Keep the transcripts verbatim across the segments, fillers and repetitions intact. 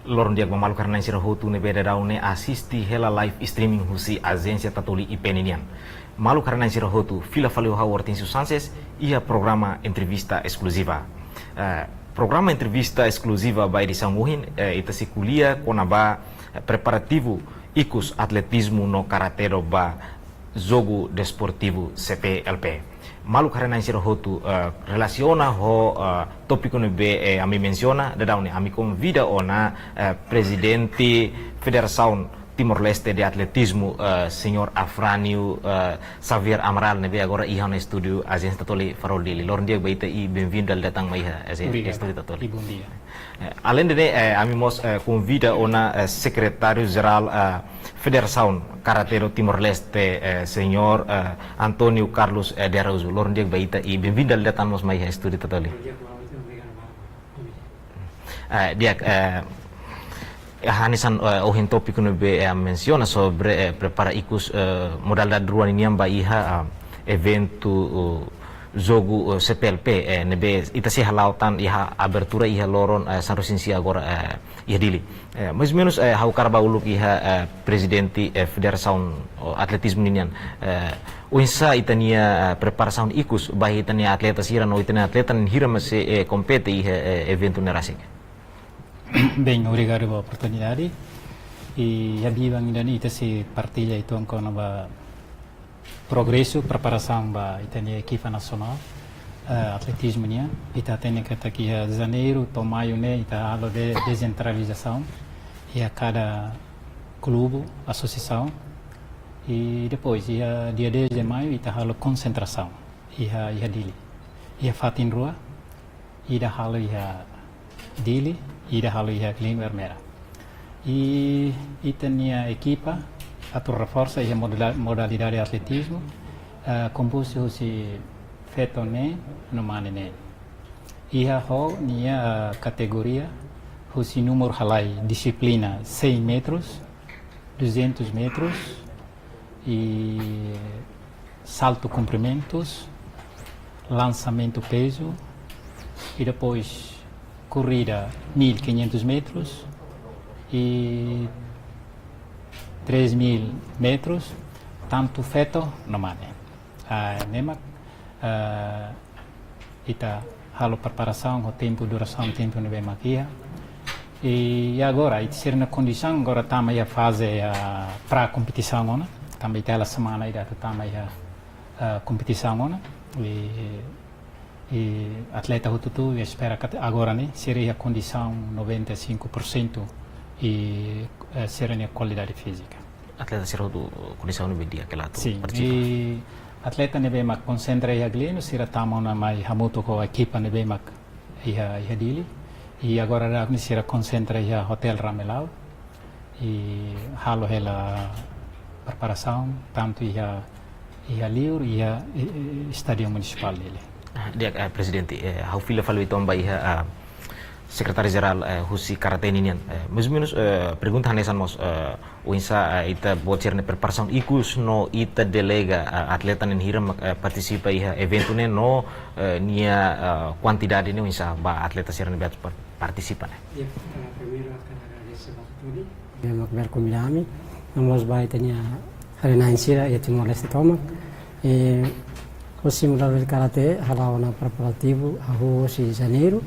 Loron di'ak ba maluk haree-na'in sira hotu ne'ebé daudaun ne'e asiste hela live streaming husi Ajénsia Tatoli I P N nian. Maluk haree-na'in sira hotu, fila fali ho ha'u Hortensio Sanches, iha programa entrevista eskluziva. Eh, programa entrevista eskluziva ba edisaun ohin, eh, ita sei ko'alia kona-ba, eh, preparativu ikus atletizmu no karatedó ba Jogu Desportivu C P L P. Maluk haree-na'in sira hotu, eh, relasiona ho, eh, tópiku ne'ebé, eh, ami mensiona, daudaun ne'e ami konvida ona, eh, Prezidente Federasaun Timor-Leste de Atletizmu, eh, Señór Afrânio, eh, Xavier Amaral ne'ebé agora iha ona estúdiu Ajénsia Tatoli Farol Dili. Loron di'ak ba ita i benvindu dala ida tan mai iha, eh, Obrigadu. Estúdiu Tatoli. I bom dia. Eh, aleinde ne'e, eh, ami mós, eh, konvida ona, eh, Sekretáriu-Jerál, eh, Federasaun Karatedó Timor-Leste, eh, Señór, eh, António Carlos, eh, de Araújo. Loron di'ak ba ita i benvindu dala ida tan mós mai iha estúdiu Tatoli. Eh, di'ak, eh, hanesan, eh, ohin tópiku ne'ebé, eh, mensiona sobre, eh, prepara ikus, eh, modalidade rua ninian ba iha, ah, eventu, uh, jogu, uh, C P L P, eh, ne'ebé ita sei hala'o tan iha abertura iha loron, eh, sanulu-resin-sia agora, eh, iha Dili. Eh, mais ou menus, eh, ha'u hakarak bá uluk iha, eh, Prezidente, eh, Federasaun, oh, Atletizmu ninian. Eh, oinsá ita-nia, eh, preparasaun ikus ba ita-nia atleta sira no ita-nia atleta ninian hira mak sei, eh, kompete iha, eh, eventu ne'e rasik. Bem, obrigadu ba oportunidade. I iha biban ida-ne'e ita sei partilla uitoan kona-ba progresu, preparasaun ba ita-nia ekipa nasionál, eh, atletizmu nian. Ita hatene katak iha janeiru to'o maiu ne'e ita halo de-, desentralizasaun iha kada klube, asosiasaun. I depois, iha dia dez de maio, ita halo konsentrasaun iha, iha Dili. Iha fatin rua, ida halo iha Dili, ida halo iha Gleno Ermera. I ita-nia ekipa atu reforsa iha modala-, modalidade atletizmu, eh, kompostu husi feto neen no mane neen. Iha ho nia, eh, kategoria husi númeru halai dixiplina cem metros, duzentos metros, i saltu komprimentus, lansamentu pezu, i depois korrida mil e quinhentos metros i três mil metros, tantu feto no mane. Ah, ne'e mak, ah, ita halo preparasaun ho tempu, durasaun tempu ne'ebé mak iha. I agora, ita sira-nia kondisaun agora tama iha faze, ah, pré-kompetisaun ona. Tama iha hela semana ida atu tama iha, ah, kompetisaun ona. I, i atleta hotu-hotu, i espera katak agora ne'e sira iha kondisaun noventa e cinco por cento i, eh, sira-nia kualidade fízika. Atleta sira hotu kondisaun ne'ebé di'ak hela atu Sin, partisipa. I atleta ne'ebé mak konsentra iha Gleno, sira tama ona mai hamutuk ho ekipa ne'ebé mak iha, iha Dili. I agora daudaun ne'e sira konsentra iha Hotel Ramelau. I halo hela preparasaun, tantu iha, iha liur, iha, i, i, Estádiu Munisipál Dili. Ah, di'ak, eh, Prezidente, eh, ha'u fila fali uitoan ba iha, ah, Sekretáriu-Jerál, eh, husi Karate ninian. Eh, mais ou menus, eh, pergunta hanesan mós, eh, oinsá, eh, ita-boot sira-nia preparasaun ikus no ita delega, eh, atleta ninian hira mak, eh, partisipa iha eventu ne'e no, eh, nia, eh, kuantidade ne'e oinsá ba atleta sira ne'ebé atu par-, partisipa ne'e. Ya, eh, primeiru ha'u hakarak agradese ba Tony. Ne'e mak bele konvida ami, no mós ba ita-nia haree-na'in sira iha Timor-Leste tomak. Eh, husi modalidade karate hala'o ona preparativu, hahú husi janeiru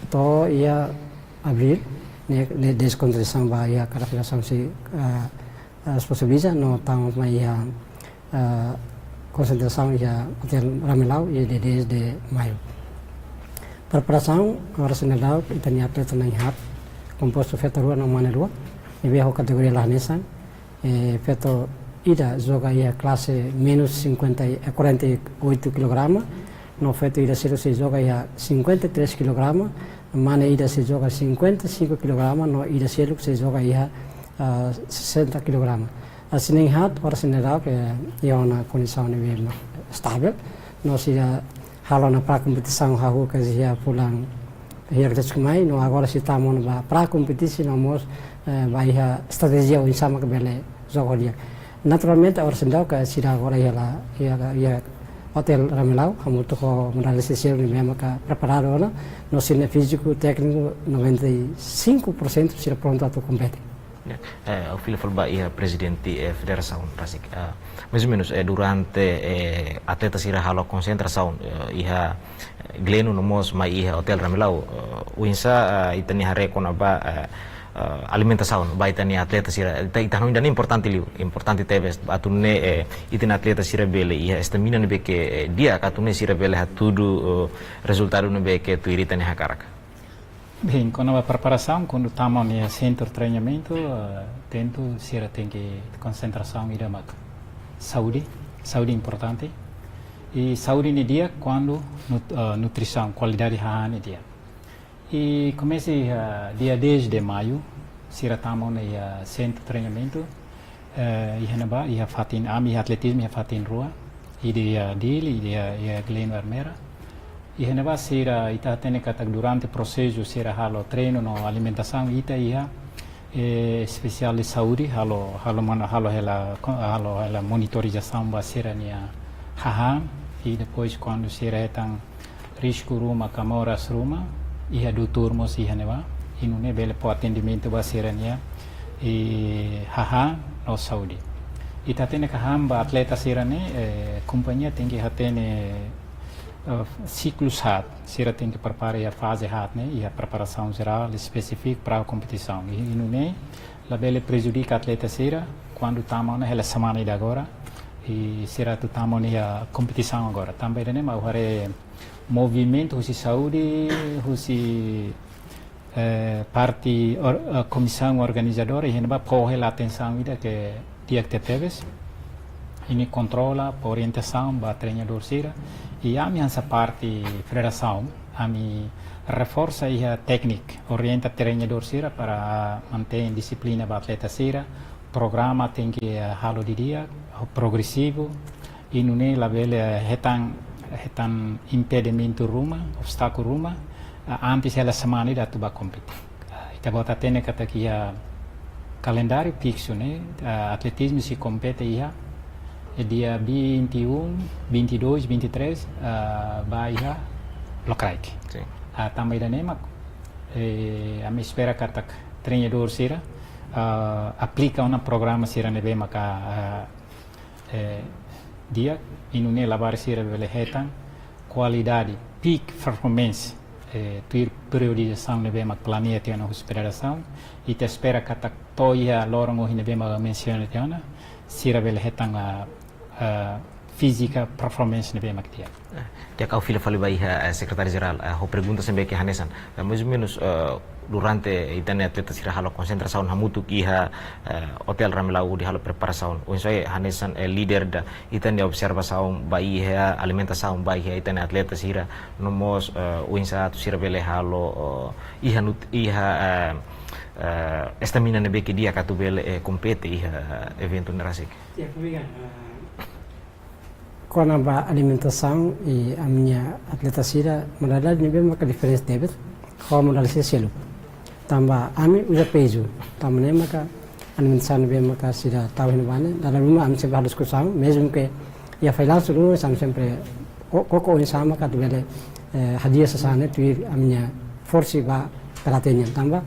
to'o iha abríl, ne'e, ne'e dezentralizasaun ba iha kada federasaun sei, ah, ah, responsabiliza no tama mai iha, ah, konsentrasaun iha Hotel Ramelau iha dia dez de maio. Preparasaun, oras ne'e daudaun, ita-nia atleta na'in-haat, kompostu feto rua no mane rua, ne'ebé ho kategoria la hanesan, eh, feto ida joga iha klase menus cinquenta e, eh, quarenta e oito kilograma, no feto ida seluk sei joga iha cinquenta e três kilograma, mane ida sei joga cinquenta e cinco kilograma, no ida seluk sei joga iha, ah, sessenta kilograma. Asin na'in-haat, oras ne'e daudaun, ke iha ona kondisaun ne'ebé mak estavel, no sira halo ona pré-kompetisaun hahú ka iha fulan hirak ida tuirmai, no agora sei tama ona ba pré-kompetisaun no mós, eh, ba iha estratéjia oinsá mak bele joga ho di'ak. Naturalmente, oras ne'e daudaun ke sira agora iha la, iha, iha Hotel Ramelau, hamutuk ho modalista seluk ne'ebé maka preparadu ona, no sira-nia fíziku tékniku noventa e cinco por cento sira prontu atu kompete. Ya, eh, ha'u fila fali ba iha prezidente, eh, federasaun rasik. Eh, mais ou menus, eh, durante, eh, atleta sira halo konsentrasaun, eh, iha, eh, Gleno no mós mai iha Hotel Ramelau, eh, oinsá, eh, ita-nia haree kona-ba, eh, eh, alimentasaun ba ita-nia atleta sira, ita, ita hanoin ida-ne'e importante liu, importante tebes, atu nune'e, eh, ita-nia atleta sira bele iha estamina ne'ebé ke, eh, di'ak, atu nune'e sira bele hatudu, eh, rezultadu ne'ebé ke tuir ita-nia hakarak. Bem, kona-ba preparasaun, kuandu tama iha sentru treinamentu, eh, tentu sira tenke konsentrasaun ida mak saúde, saúde importante. I saúde ne'e di'ak kuandu nut-, eh, nutrisaun, kualidade hahán ne'e di'ak. I komesa iha dia dez de maio, sira tama ona iha sentru treinamentu, eh, iha ne'ebá, iha fatin, ami iha atletizmu iha fatin rua, ida iha Dili, ida iha, iha Gleno Ermera. Iha ne'ebá sira, ita hatene katak durante prosesu sira halo treinu no alimentasaun, ita iha, eh, espesiál de saúde, halo, halo mana, halo hela, halo hela monitorizasaun ba sira-nia hahán, i depois kuandu sira hetan risku ruma, ka moras ruma, iha doutór mós iha ne'ebá, i nune'e bele fó atendimentu ba sira-nia, eh, hahán no saúde. Ita hatene katak hahán ba atleta sira-ne'e, eh, kompañia tenke hatene, eh, siklus haat, sira tenke prepara iha faze haat ne'e, iha preparasaun jerál, espesífiku para kompetisaun. I, i nune'e, labele prejudika atleta sira, kuandu tama ona hela semana ida agora, i sira atu tama ona iha kompetisaun agora. Tanba ida-ne'e mak ha'u haree movimentu husi saúde, husi, eh, parte or-, eh, komisaun organizadora, iha ne'ebá fó hela atensaun ida ke di'ak tebetebes. Imi kontrola, fó orientasaun ba treinadór sira. I ami hanesan parte federasaun, ami reforsa iha tékniku, orienta treinadór sira para mantein dixiplina ba atleta sira, programa tenke, eh, halo didi'ak, progresivu, i nune'e labele, eh, hetan, hetan impedimentu ruma, obstákulu ruma, eh, antes hela semana ida atu bá kompete. Ah, ita-boot hatene katak iha kalendáriu fiksu ne'e, ah, atletizmu sei kompete iha, eh, dia vinte e um, vinte e dois, vinte e três, ah, ba iha Lokraik. Sin. Ah, tanba ida-ne'e mak, eh, ami espera katak treinadór sira, ah, aplika ona programa sira ne'ebé maka, ah, eh, di'ak, i nune'e labarik sira bele hetan kualidade, peak performance, eh, tuir periodizasaun ne'ebé mak planeia tiha ona husi federasaun, i ita espera katak to'o iha loron ohin ne'ebé mak mensiona tiha ona, sira bele hetan, ah, ah, fízika performance ne'ebé mak di'ak. Eh, di'ak, ha'u fila fali ba iha, eh, sekretáriu jerál, eh, ho pergunta sira ne'ebé ke hanesan. Eh, mais ou menus, eh, durante ita-nia atleta sira halo konsentrasaun hamutuk iha, eh, Hotel Ramelau hodi halo preparasaun. Oinsá hanesan, eh, líder ida, ita-nia observasaun ba iha alimentasaun ba iha ita-nia atleta sira, no mós, eh, oinsá atu sira bele halo, eh, iha nut-, iha, eh, eh, estamina ne'ebé ke di'ak atu bele, eh, kompete iha, eh, eventu ne'e rasik. Ya, kami kan, eh, kona-ba alimentasaun i ami-nia atleta sira, modalidade ne'ebé maka diferensa tebes ho modalidade seluk. Tanba ami uza pezu, tanba ne'e maka alimentasaun ne'ebé maka sira tau iha ne'ebá ne'e, dala ruma ami sempre halo diskusaun, mezmu ke iha fallansu ruma, ami sempre ko-, koko oinsá maka atu bele, eh, hadi'a sasán ne'e tuir ami-nia forsi ba karate nian. Tanba,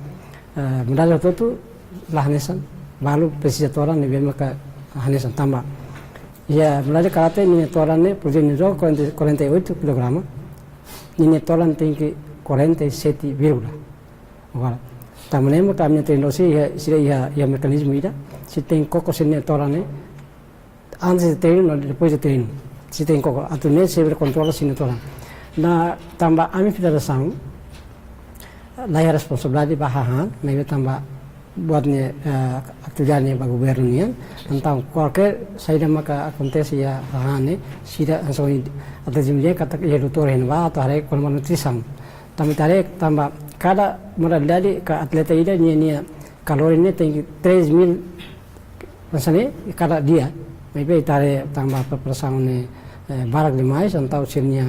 eh, modalidade hotu-hotu la hanesan, balu presiza todan ne'ebé maka hanesan tanba. Iha modalidade karate ninia todan ne'e, por ezemplu, joga quarenta, quarenta e oito kilograma, ninia todan tenke quarenta e sete vírgula. Agora, tanba ne'e maka ami-nia treinadór sira iha, sira iha, iha mekanizmu ida, sira tenke koko sira-nia todan ne'e, antes de treinu, no depois de treinu. Sira tenke koko, atu nune'e sira bele kontrola sira-nia todan. No tanba ami federasaun, laiha responsabilidade ba hahán, maibé tanba buat ne'e, eh, atividade ne'e ba governu nian. Entaun, kualkér saida maka akontese iha hahán ne'e, sira hanesan ohin atleta nian katak iha doutór iha ne'ebá atu haree kona-ba nutrisaun. Tanba ita haree, tanba kada modalidade ka atleta ida ninia, ninia kalori ne'e tenke três mil, hanesan ne'e, kada dia. Maibé ita haree tanba preparasaun ne'e, eh, barak demais, entaun sira-nia,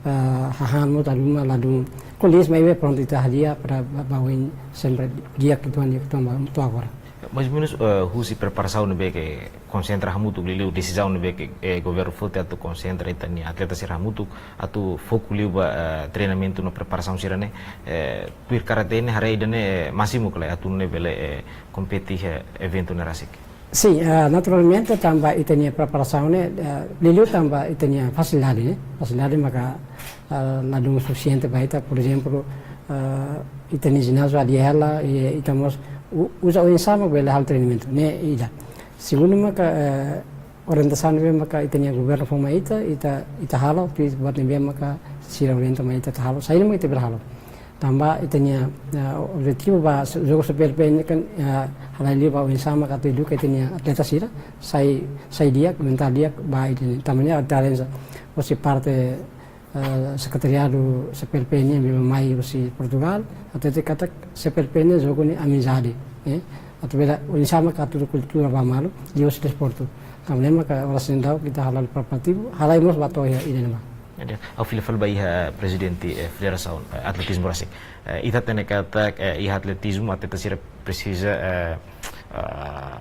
eh, hahán mós ladún, ladún ko'alia, maibé prontu ita hadi'a para ba, ba oin sempre di'ak uitoan, di'ak uitoan ba to'o agora. Mais ou menus, eh, husi preparasaun ne'ebé ke konsentra hamutuk liuliu desizaun ne'ebé ke, eh, governu foti atu konsentra ita-nia atleta sira hamutuk atu foku liu ba, eh, treinamentu no preparasaun sira-ne'e, eh, tuir karate ne'e haree ida-ne'e, eh, másimu ka lae atu nune'e bele, eh, kompete iha eventu ne'e rasik. Sin, eh, naturalmente tanba ita-nia preparasaun ne'e, eh, liuliu tanba ita-nia fasilidade, eh, fasilidade maka, eh, ladún sufisiente ba ita, por ezemplu, eh, ita-nia jináziu hadi'a hela, i ita mós u-, uza oinsá mak bele halo treinamentu, ne'e ida. Segundu maka, eh, orientasaun ne'ebé maka ita-nia governu fó mai ita, ita, ita halo, tuir buat ne'ebé maka sira orienta mai ita, ita halo, saida maka ita bele halo. Tanba ita-nia, eh, objetivu ba se-, jogu C P L P ne'e kan, eh, halai liu ba oinsá maka atu eduka ita-nia atleta sira, sai, sai di'ak, mentál di'ak ba ita-nia. Tanba ne'e atu hanesan, husi parte, eh, sekretariadu C P L P ne'e mai husi Portugal, atu hatete katak C P L P ne'e jogu ne'e amizade, eh. Atu bele oinsá maka atu kultura ba malu, liuhusi desportu. Tanba ne'e maka oras ne'e daudaun ita hala'o preparativu, halai mós ba to'o iha ida-ne'ebá. Jadi, ha'u fila fali ba iha prezidente, eh, Federasaun, eh, Atletizmu rasik. Eh, ita hatene katak, eh, iha atletizmu, atleta sira presiza, eh, eh,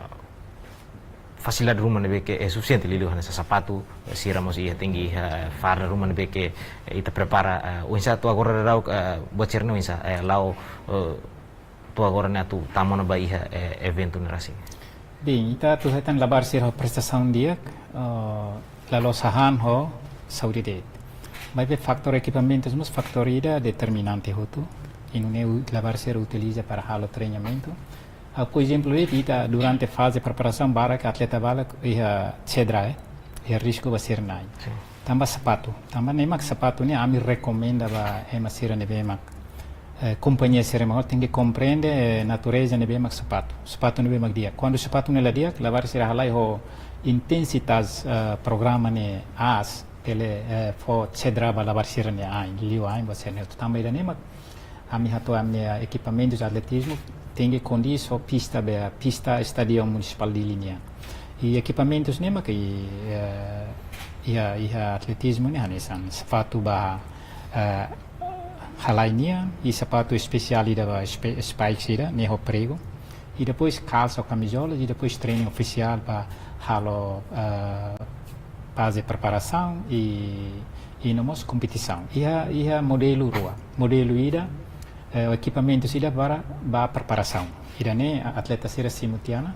fasilidade ruma ne'ebé ke, eh, sufisiente liuliu hanesan sapatu, eh, sira mós iha tenke iha, eh, farda ruma ne'ebé ke, eh, ita prepara, eh, oinsá to'o agora daudaun, eh, buat sira-ne'e oinsá, eh, la'o, eh, to'o agora ne'e atu tama ona ba iha, eh, eventu ne'e rasik. Bem, ita atu hetan labarik sira ho prestasaun di'ak, eh, la loos hahán ho saúde de'it. Maibé fatór ekipamentus mós fatór ida determinante hotu. I nune'e u-, labarik sira utiliza para halo treinamentu. Ah, por ezemplu, ita durante faze preparasaun barak atleta balu iha sedra, eh, iha risku ba sira-nia ain. Sin. Tanba sapatu. Tanba ne'e mak sapatu ne'e ami rekomenda ba ema sira ne'ebé mak, eh, kompañia sira mak tenke komprende, eh, natureza ne'ebé mak sapatu. Sapatu ne'ebé mak di'ak. Kuandu sapatu ne'e la di'ak, labarik sira halai ho intensitas, eh, programa ne'e aas, bele, eh, fó sedra ba labarik sira-nia ain, liu ain ba sira-ne'e. Tanba ida-ne'e mak ami hato'o ami-nia ekipamentus atletizmu tenke kondiz ho pista be, pista Estádiu Munisipál Dili nian. I ekipamentus ne'e mak, eh, iha, iha atletizmu ne'e hanesan sapatu ba, eh, halai nian, i sapatu espesiál ida ba spe-, spikes ida, ne'e ho pregu. I depois kalsa ho kamizola, i depois treinu ofisiál ba halo, eh, faze preparasaun i, i no mós kompetisaun. Iha, iha modelu rua. Modelu ida, eh, ekipamentus ida para ba preparasaun. Ida-ne'e a-, atleta sira simu tiha ona,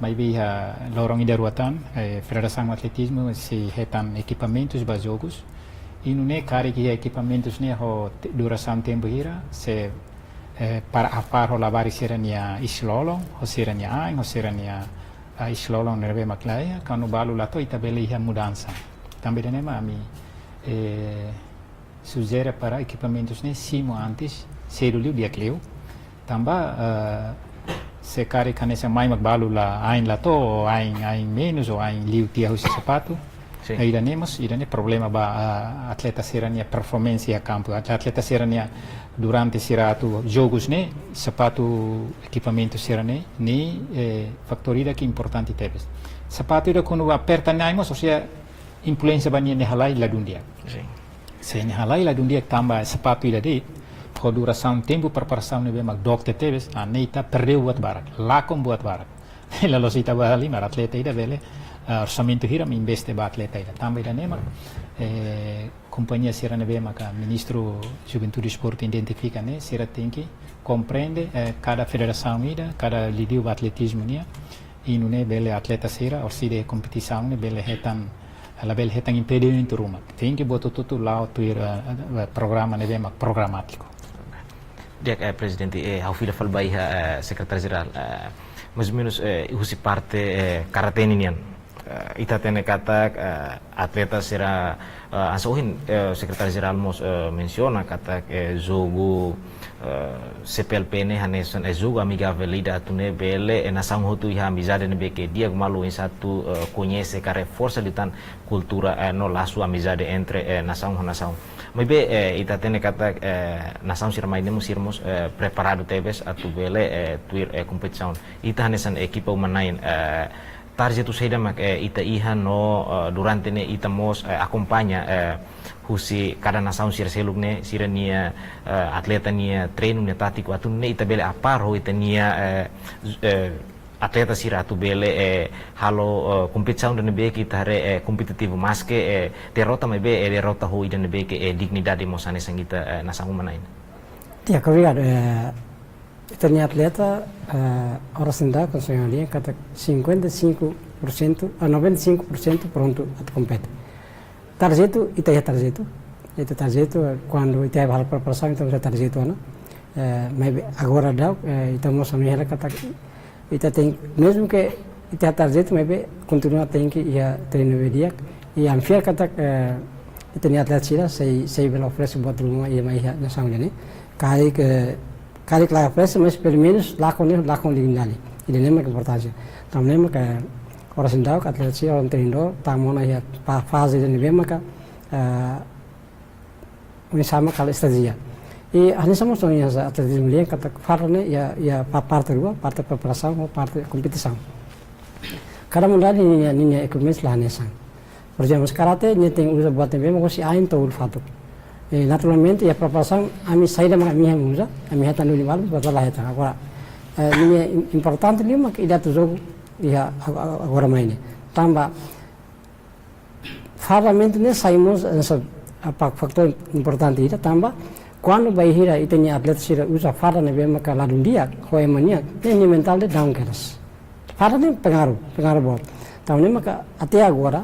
maibé iha loron ida rua tan, eh, Federasaun Atletizmu sei hetan ekipamentus ba jogus. I nune'e karik iha ekipamentus ne'e ho te-, durasaun tempu hira, sei, eh, para apár ho labarik sira-nia isin-lolon, ho sira-nia ain, ho sira-nia, ah, isin-lolon ne'ebé mak laiha, kuandu balu la to'o ita bele iha mudansa. Tanba ida-ne'e mak ami, eh, sujere para ekipamentus ne'e simu antes, sedu liu di'ak liu. Tanba, eh, se karik hanesan mai mak balu la ain la to'o, ain, ain menus, ou ain liu tiha husi sapatu. Sin. Eh, ida-ne'e mós, ida-ne'e problema ba, ah, atleta sira-nia performance iha kampu. At-, atleta sira-nia durante sira atu jogus ne'e, sapatu ekipamentu sira-ne'e, ne'e, eh, fatór ida ke importante tebes. Sapatu ida kuandu aperta nia ain mós, ou seja, influénsia ba nia ne'e halai ladún di'ak. Sin. Se nia halai ladún di'ak tanba sapatu ida de'it, ho durasaun tempu preparasaun ne'ebé mak dook tebes, ah, ne'e ita perdeu buat barak, lakon buat barak. La loos ita ba halimar atleta ida bele, ah, orsamentu hira mak investe ba atleta ida. Tanba ida-ne'e mak, eh, kompañia sira ne'ebé maka Ministru Juventude i Desportu identifika ne'e, sira tenke komprende, eh, kada federasaun ida, kada liuliu ba atletizmu nian, i nune'e bele atleta sira, orsida kompetisaun ne'e bele hetan, labele hetan impedimentu ruma. Tenke buat hotu-hotu la'o tuir, eh, eh, programa ne'ebé mak programátiku. Di'ak, eh, prezidente, eh, ha'u fila fali ba iha, eh, sekretáriu jerál, eh, mais ou menus, eh, husi parte, eh, karate nian. Eh, ita hatene katak, eh, atleta sira, eh, hanesan ohin, eh, sekretáriu jerál mós, eh, mensiona katak, eh, jogu, eh, C P L P ne'e hanesan, eh, jogu amigavel ida atu nune'e bele, eh, nasaun hotu iha amizade ne'ebé ke di'ak malu oinsá atu, eh, koñese ka reforsa liután kultura, eh, no lasu amizade entre, eh, nasaun ho nasaun. Maibé, eh, ita hatene katak, eh, nasaun sira mai ne'e mós sira mós, eh, preparadu tebes atu bele, eh, tuir, eh, kompetisaun. Ita hanesan ekipa uma-na'in, eh, target saida mak, eh, ita iha no, eh, durante ne'e ita mós, eh, akompaña, eh, husi kada nasaun sira seluk ne'e, sira-nia, eh, atleta nia treinu nia tátiku atu nune'e ita bele apár ho ita-nia, eh, j-, eh, atleta sira atu bele, eh, halo, eh, kompetisaun ida ne'ebé ke ita haree, eh, kompetitivu, maske, eh, derrota maibé, eh, derrota ho ida ne'ebé ke, eh, dignidade mós hanesan ita, eh, nasaun uma na'in. Ya, obrigadu. Eh, ita-nia atleta, eh, oras ne'e daudaun, konsellu nia katak cinquenta e cinco por cento, ah, noventa e cinco por cento prontu atu kompete. Tarjetu, ita iha tarjetu. Ita tarjetu, eh, kuandu ita iha halo preparasaun, ita iha tarjetu ona. Eh, maibé agora daudaun, eh, ita mós ami haree katak ita tenke, mezmu ke ita iha tarjetu, maibé kontinua tenke iha treinu ne'ebé di'ak. I ami fiar katak, eh, ita-nia atleta sira sei, sei bele oferese buat ruma iha, mai iha nasaun ida-ne'e. Karik, eh, karik la oferese, mas pelumenus lakon ne'e, lakon dignidade. Ida-ne'e mak importante. Tanba ne'e mak oras ne'e daudaun atleta sira, treinadór, tama ona iha pa-, faze ida ne'ebé maka, eh, oinsá mak halo estratéjia. I hanesan mós ohin hanesan atleta dehan katak farda ne'e iha, iha pa-, parte rua, parte preparasaun ho parte kompetisaun. Kada modalidade ninia, ninia equipments la hanesan. Por ezemplu, karate, nia tenke uza buat ne'ebé mak hosi ain to'o uluk fatuk. I naturalmente, iha preparasaun, ami saida mak ami iha uza, ami hetan duni balu, buat la hetan. Agora, eh, ninia im-, importante liu mak ida atu jogu iha a-, a-, agora mai ne'e. Tanba farda mentu ne'e sai mós, eh, sa-, apa, faktór importante ida tanba kuandu bainhira ita-nia atleta sira uza farda ne'ebé maka ladún di'ak, ho ema nian, ne'e nia mentál de'it down kedas. Farda ne'e pengaruh, pengaruh boot. Tanba ne'e maka até agora,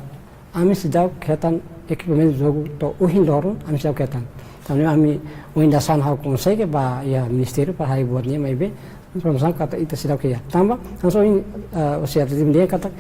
ami seidauk hetan ekipamentu jogu to'o ohin loron, ami seidauk hetan. Tanba ne'e ami ohin dasan ha'u konsege bá iha ministériu para haree buat ne'e maibé, informasaun katak ita seidauk iha. Tanba, hanesan ohin, eh, husi atletismu dehan katak,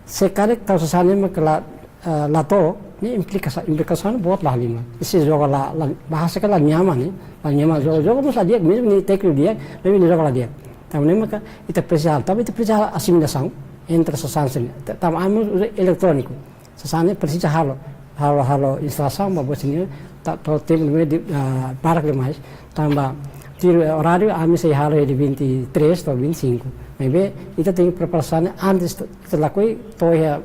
se karik tau sasán ne'e mak la, eh, la to'o, ne'e implika sa-, implikasaun boot la halimar. I se joga la, la, bahasa ke la nyaman ne'e, la nyaman joga, joga mós la di'ak, mezmu nia tékniku di'ak, maibé nia joga la di'ak. Tanba ne'e maka ita presiza halo, tanba ita presiza halo asimilasaun entre sasán sira-ne'e. Ta-, tanba ami uza eletróniku. Sasán ne'e presiza halo, halo, halo instalasaun, ba buat sira-ne'e, ta-, to'o tempu ne'e di, ah, barak demais. Tanba tuir, eh, oráriu, ami sei halo iha dia vinte e três to'o vinte e cinco. Maibé, ita tenke preparasaun ne'e antes, ita lakohi to'o iha,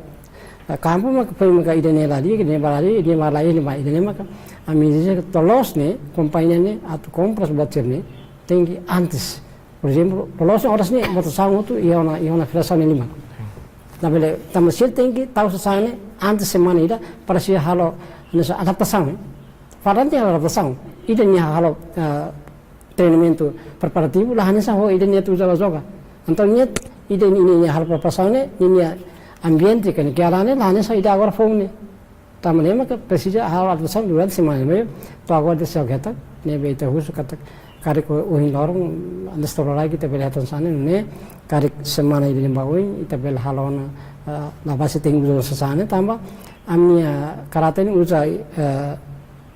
eh, kampu, maka foin maka ida-ne'e la di'ak, ida-ne'e ba la di'ak, ida-ne'e ba la di'ak, ida-ne'e ba la di'ak, ida-ne'e maka, ami dehan ke loloos ne'e, kompañia ne'e, atu kompras buat sira-ne'e, tenke antes. Por ezemplu, loloos ne'e oras ne'e, buat sasán hotu, iha ona, iha ona federasaun nia liman. Labele, tanba sira tenke tau sasán ne'e, antes semana ida, para sira halo, hanesan adaptasaun, eh. Farda tenke halo adaptasaun. Ida-ne'e halo, eh, treinamentu preparativu, la hanesan ho ida-ne'e atu uza ba joga. Entaun nia, ida-ne'e, nia halo preparasaun ne'e, nia, nia ambiente ke nia keadaan ne'e, la hanesan ida agora foun ne'e. Tanba ne'e maka presiza halo adaptasaun durante semana, maibé to'o agora ita seidauk hetan, ne'ebé ita husu katak, karik ohin loron, antes to'o loraik ita bele hetan sasán ne'e, karik semana ida ne'ebé ba oin, ita bele halo ona, eh, la basi tenke uza sasán ne'e, tanba, ami, eh, karate ne'e uza, eh,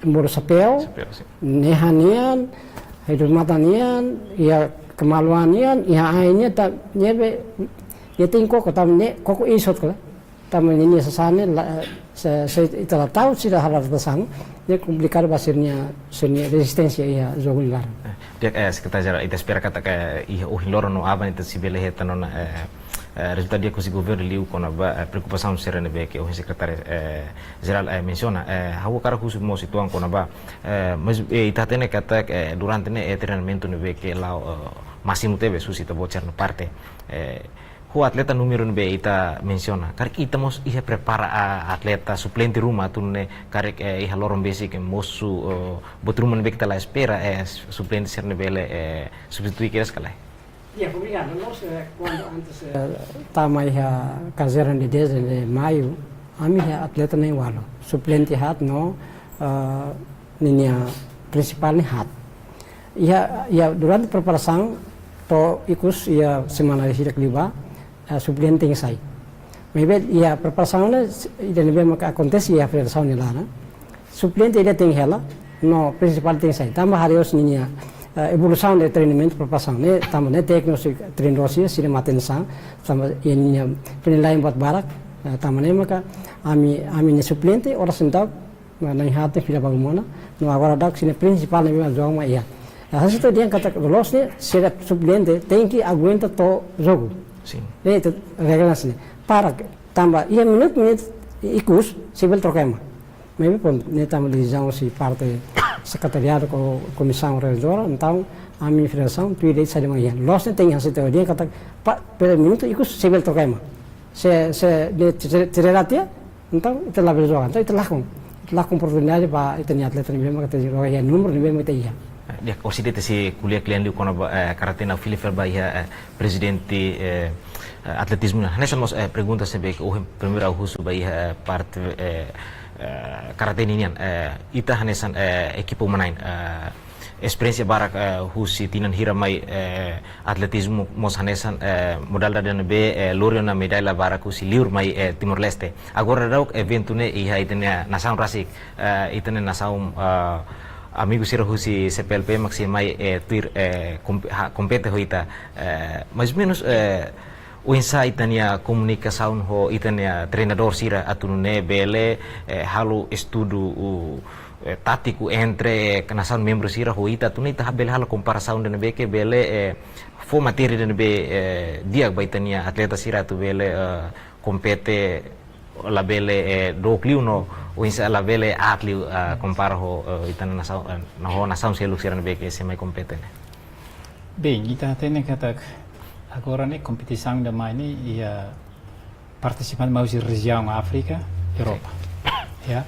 bolu xapéu, Xapéu, sin. Nehan nian, hidung mata nian, iha kemaluan nian, iha ain nian, ta, ne'ebé, nia tenke koko, tanba ne'e, koko isot kala. Tanba ne'e nia sasán ne'e, la, se, se ita la tau, sira halo adaptasaun, ne'e komplikadu ba sira-nia, sira-nia rezisténsia iha jogu nia laran. Eh, di'ak, eh, Sekretáriu Jerál, ita espera katak, eh, iha ohin loron no aban ita sei bele hetan ona, eh, eh, rezultadu di'ak husi governu liu kona-ba, eh, preokupasaun sira ne'ebé ke ohin Sekretáriu, eh, Jerál, eh, mensiona. Eh, ha'u hakarak husu mós uitoan kona-ba, eh, mas, eh, ita hatene katak, eh, durante ne'e, eh, treinamentu ne'ebé ke la'o, eh, másimu tebes husi ita-boot sira-nia parte. Eh, ho atleta númeru ne'ebé ita mensiona. Karik ita mós iha prepara, ah, atleta suplente ruma atu nune'e karik, eh, iha loron besik ke mosu, eh, buat ruma ne'ebé ke ita la espera, eh, suplente sira-ne'e bele, eh, substitui kedas ka lae. Ya, obrigadu. Nos, eh, kuandu antes, eh, tama iha kazerna dia dez de maiu, ami iha atleta na'in-ualu. Suplente haat no, eh, ninia prinsipál ne'e haat. Iha, iha durante preparasaun to'o ikus iha semana hirak liubá, eh, suplente tenke sai. Maibé iha preparasaun ne'e, ida ne'ebé maka akontese iha federasaun nia laran. Suplente ida tenke hela, no prinsipál tenke sai. Tanba haree hosi ninia, eh, evolusaun de treinamentu preparasaun ne'e, tanba ne'e tékniku sira, treinadór sira, sira matenek sasán, tanba iha ninia penilaian buat barak, eh, tanba ne'e maka ami, ami-nia suplente, oras ne'e daudaun, no, na'in-haat fila balu mós ona, no agora daudaun sira-nia prinsipál ne'ebé joga mak iha. Hanesan ita dehan katak loloos ne'e, sira suplente tenke aguenta to'o jogu. Sin. Ne'e ita regra hanesan ne'e. Para ke, tanba iha minutu, minutu ikus, sei bele troka ema. Maibé prontu, ne'e tanba desizaun husi parte sekretariadu ho komisaun organizadora, entaun ami federasaun tuir de'it saida mak iha. Loos ne'e tenke hasai teoria katak, pa, pelo minutu ikus sei bele troka ema. Se, se ne'e tere-, tere-, tiha, entaun ita labele joga, entaun ita lakon. Ita lakon oportunidade ba ita-nia atleta ne'ebé mak ita joga iha númeru ne'ebé mak ita iha. Di'ak, orsida ita sei ko'alia kle'an liu kona-ba, eh, karate, ha'u fila fali ba iha, eh, prezidente, eh, eh, atletizmu nian. Hanesan mós, eh, pergunta ne'ebé ke ohin primeiru ha'u husu ba iha, eh, parte, eh, eh, karate ninian, eh, ita hanesan, eh, ekipa uma-na'in, eh, esperiénsia barak, eh, husi tinan hira mai, eh, atletizmu mós hanesan, eh, modalidade ne'ebé, eh, lori ona medalla barak husi liur mai, eh, Timor-Leste. Agora daudaun eventu ne'e iha ita-nia nasaun rasik, eh, ita-nia nasaun, eh, amigu sira husi C P L P mak sei mai, eh, tuir, eh, komp-, ha-, kompete ho ita, eh, mais ou menus, eh, oinsá ita-nia komunikasaun ho ita-nia treinadór sira atu nune'e bele, eh, halo estudu, u, eh, tátiku entre, eh, nasaun membru sira ho ita atu nune'e ita bele halo komparasaun ida ne'ebé ke bele, eh, fó matéria ida ne'ebé, eh, di'ak ba ita-nia atleta sira atu bele, eh, kompete labele, eh, dook liu no oinsá labele aat liu, eh, kompara ho, eh, ita-nia nasaun, eh, no ho nasaun seluk sira ne'ebé ke sei mai kompete ne'e. Bem, ita hatene katak agora ne'e kompetisaun ida mai ne'e iha partisipante mai husi rejiaun Áfrika, Europa. Ya.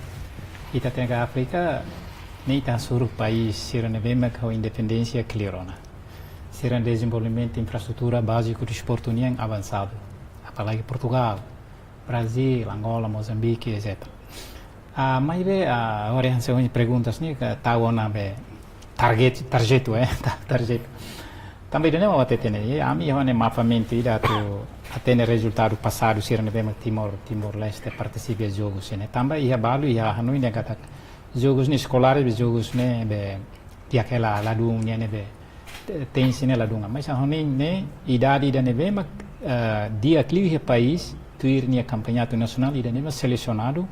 Ita hatene katak Áfrika ne'e ita hasoru país sira ne'ebé mak ho independénsia kleur ona. Sira-nia dezenvolvimentu infraestrutura báziku desportu nian avansadu. Apalagi Portugal, Brazil, Angola, Mozambique, et cetera. Ah, maibé, ah, agora hanesan ohin perguntas ne'e, ke tau ona be target, tarjetu, eh, ta-, tarjetu. Tanba ida-ne'e mak ha'u hatete ne'e, ami iha ne'e mapamentu ida atu hatene rezultadu pasadu sira ne'ebé mak Timor, Timor-Leste partisipa jogu sira-ne'e. Tanba iha balu, iha hanoin ida katak jogus ne'e eskolár, be jogus ne'e be di'ak hela ladún nian ne'ebé te-, tenke ser ne'e ladún. Mas ha'u hanoin ne'e idade ida ne'ebé mak, eh, di'ak liu iha país, tuir nia kampeonatu nasionál ida ne'ebé mak selesionadu,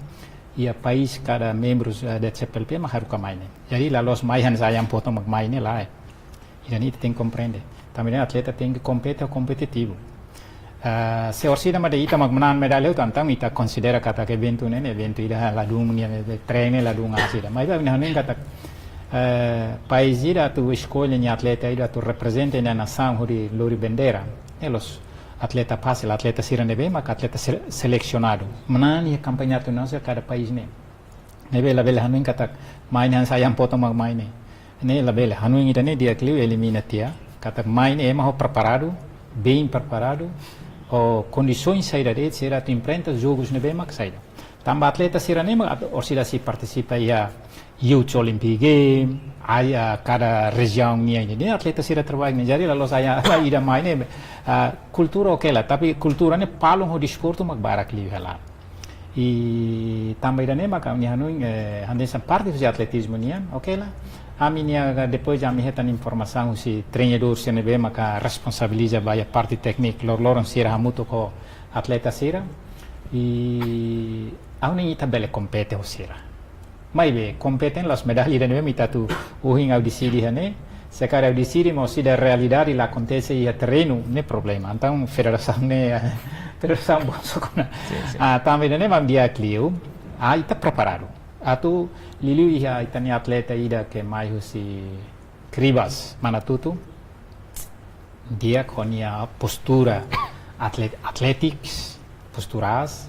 iha país kada membrus, eh, de C P L P mak haruka mai ne'e. Jadi la loos mai hanesan ayam potong mak mai ne'e lae. Ida-ne'e ita tenke komprende. Tanba ne'e atleta tenke kompete, kompetitivu. Ah, se orsida mak dehan ita mak manán medalla hotu, entaun ita konsidera katak eventu ne'e, ne'e eventu ida ladún nian, ne'e treinu ladún hanesan ida. Maibé ami hanoin katak, eh, país ida atu eskolla nia atleta ida atu reprezenta nia nasaun hodi lori bandeira. Ne'e la'ós atleta fasil, atleta sira ne'ebé mak atleta sele-, selesionadu. Manán iha kampeonatu nasionál kada país ne'e. Ne'ebé labele hanoin katak mai ne'e hanesan ayam potong mak mai ne'e. Ne'e labele, hanoin ida-ne'e di'ak liu elimina tiha. Katak mai ne'e ema ho preparadu, bem preparadu, ho kondisoens saida de'it sira atu enfrenta jogus ne'ebé mak saida. Tanba atleta sira-ne'e mak at-, orsida sei partisipa iha Youth Olympic Game, ai, ah, kada rejiaun nian ne'e atleta sira terbaik ne'e. Jadi la loos ayam ida mai ne'e, ah, kultura oke lae, tapi kultura ne'e palun ho desportu mak barak liu hela. I tanba ida-ne'e maka ami hanoin, eh, hanesan parte husi atletizmu nian, oke lae. Ami-nia, depois ami hetan informasaun husi treinadór sira ne'ebé maka responsabiliza ba iha parte tékniku, lor-loron sira hamutuk ho atleta sira. I ha'u hanoin ita bele kompete ho sira. Maibé, kompete la'ós medalla ida ne'ebé mak ita atu ohin ha'u deside iha ne'e, se karik ha'u deside, mas orsida realidade la akontese iha terrenu, ne'e problema. Entaun, federasaun ne'e, federasaun bolsu kona. Sin, sin. Ah, tanba ida-ne'e mak di'ak liu, ah, ita preparadu. Atu liuliu iha ita-nia atleta ida ke mai husi Cribas, Manatuto, di'ak ho nia postura atlet-, athletics, postura aas,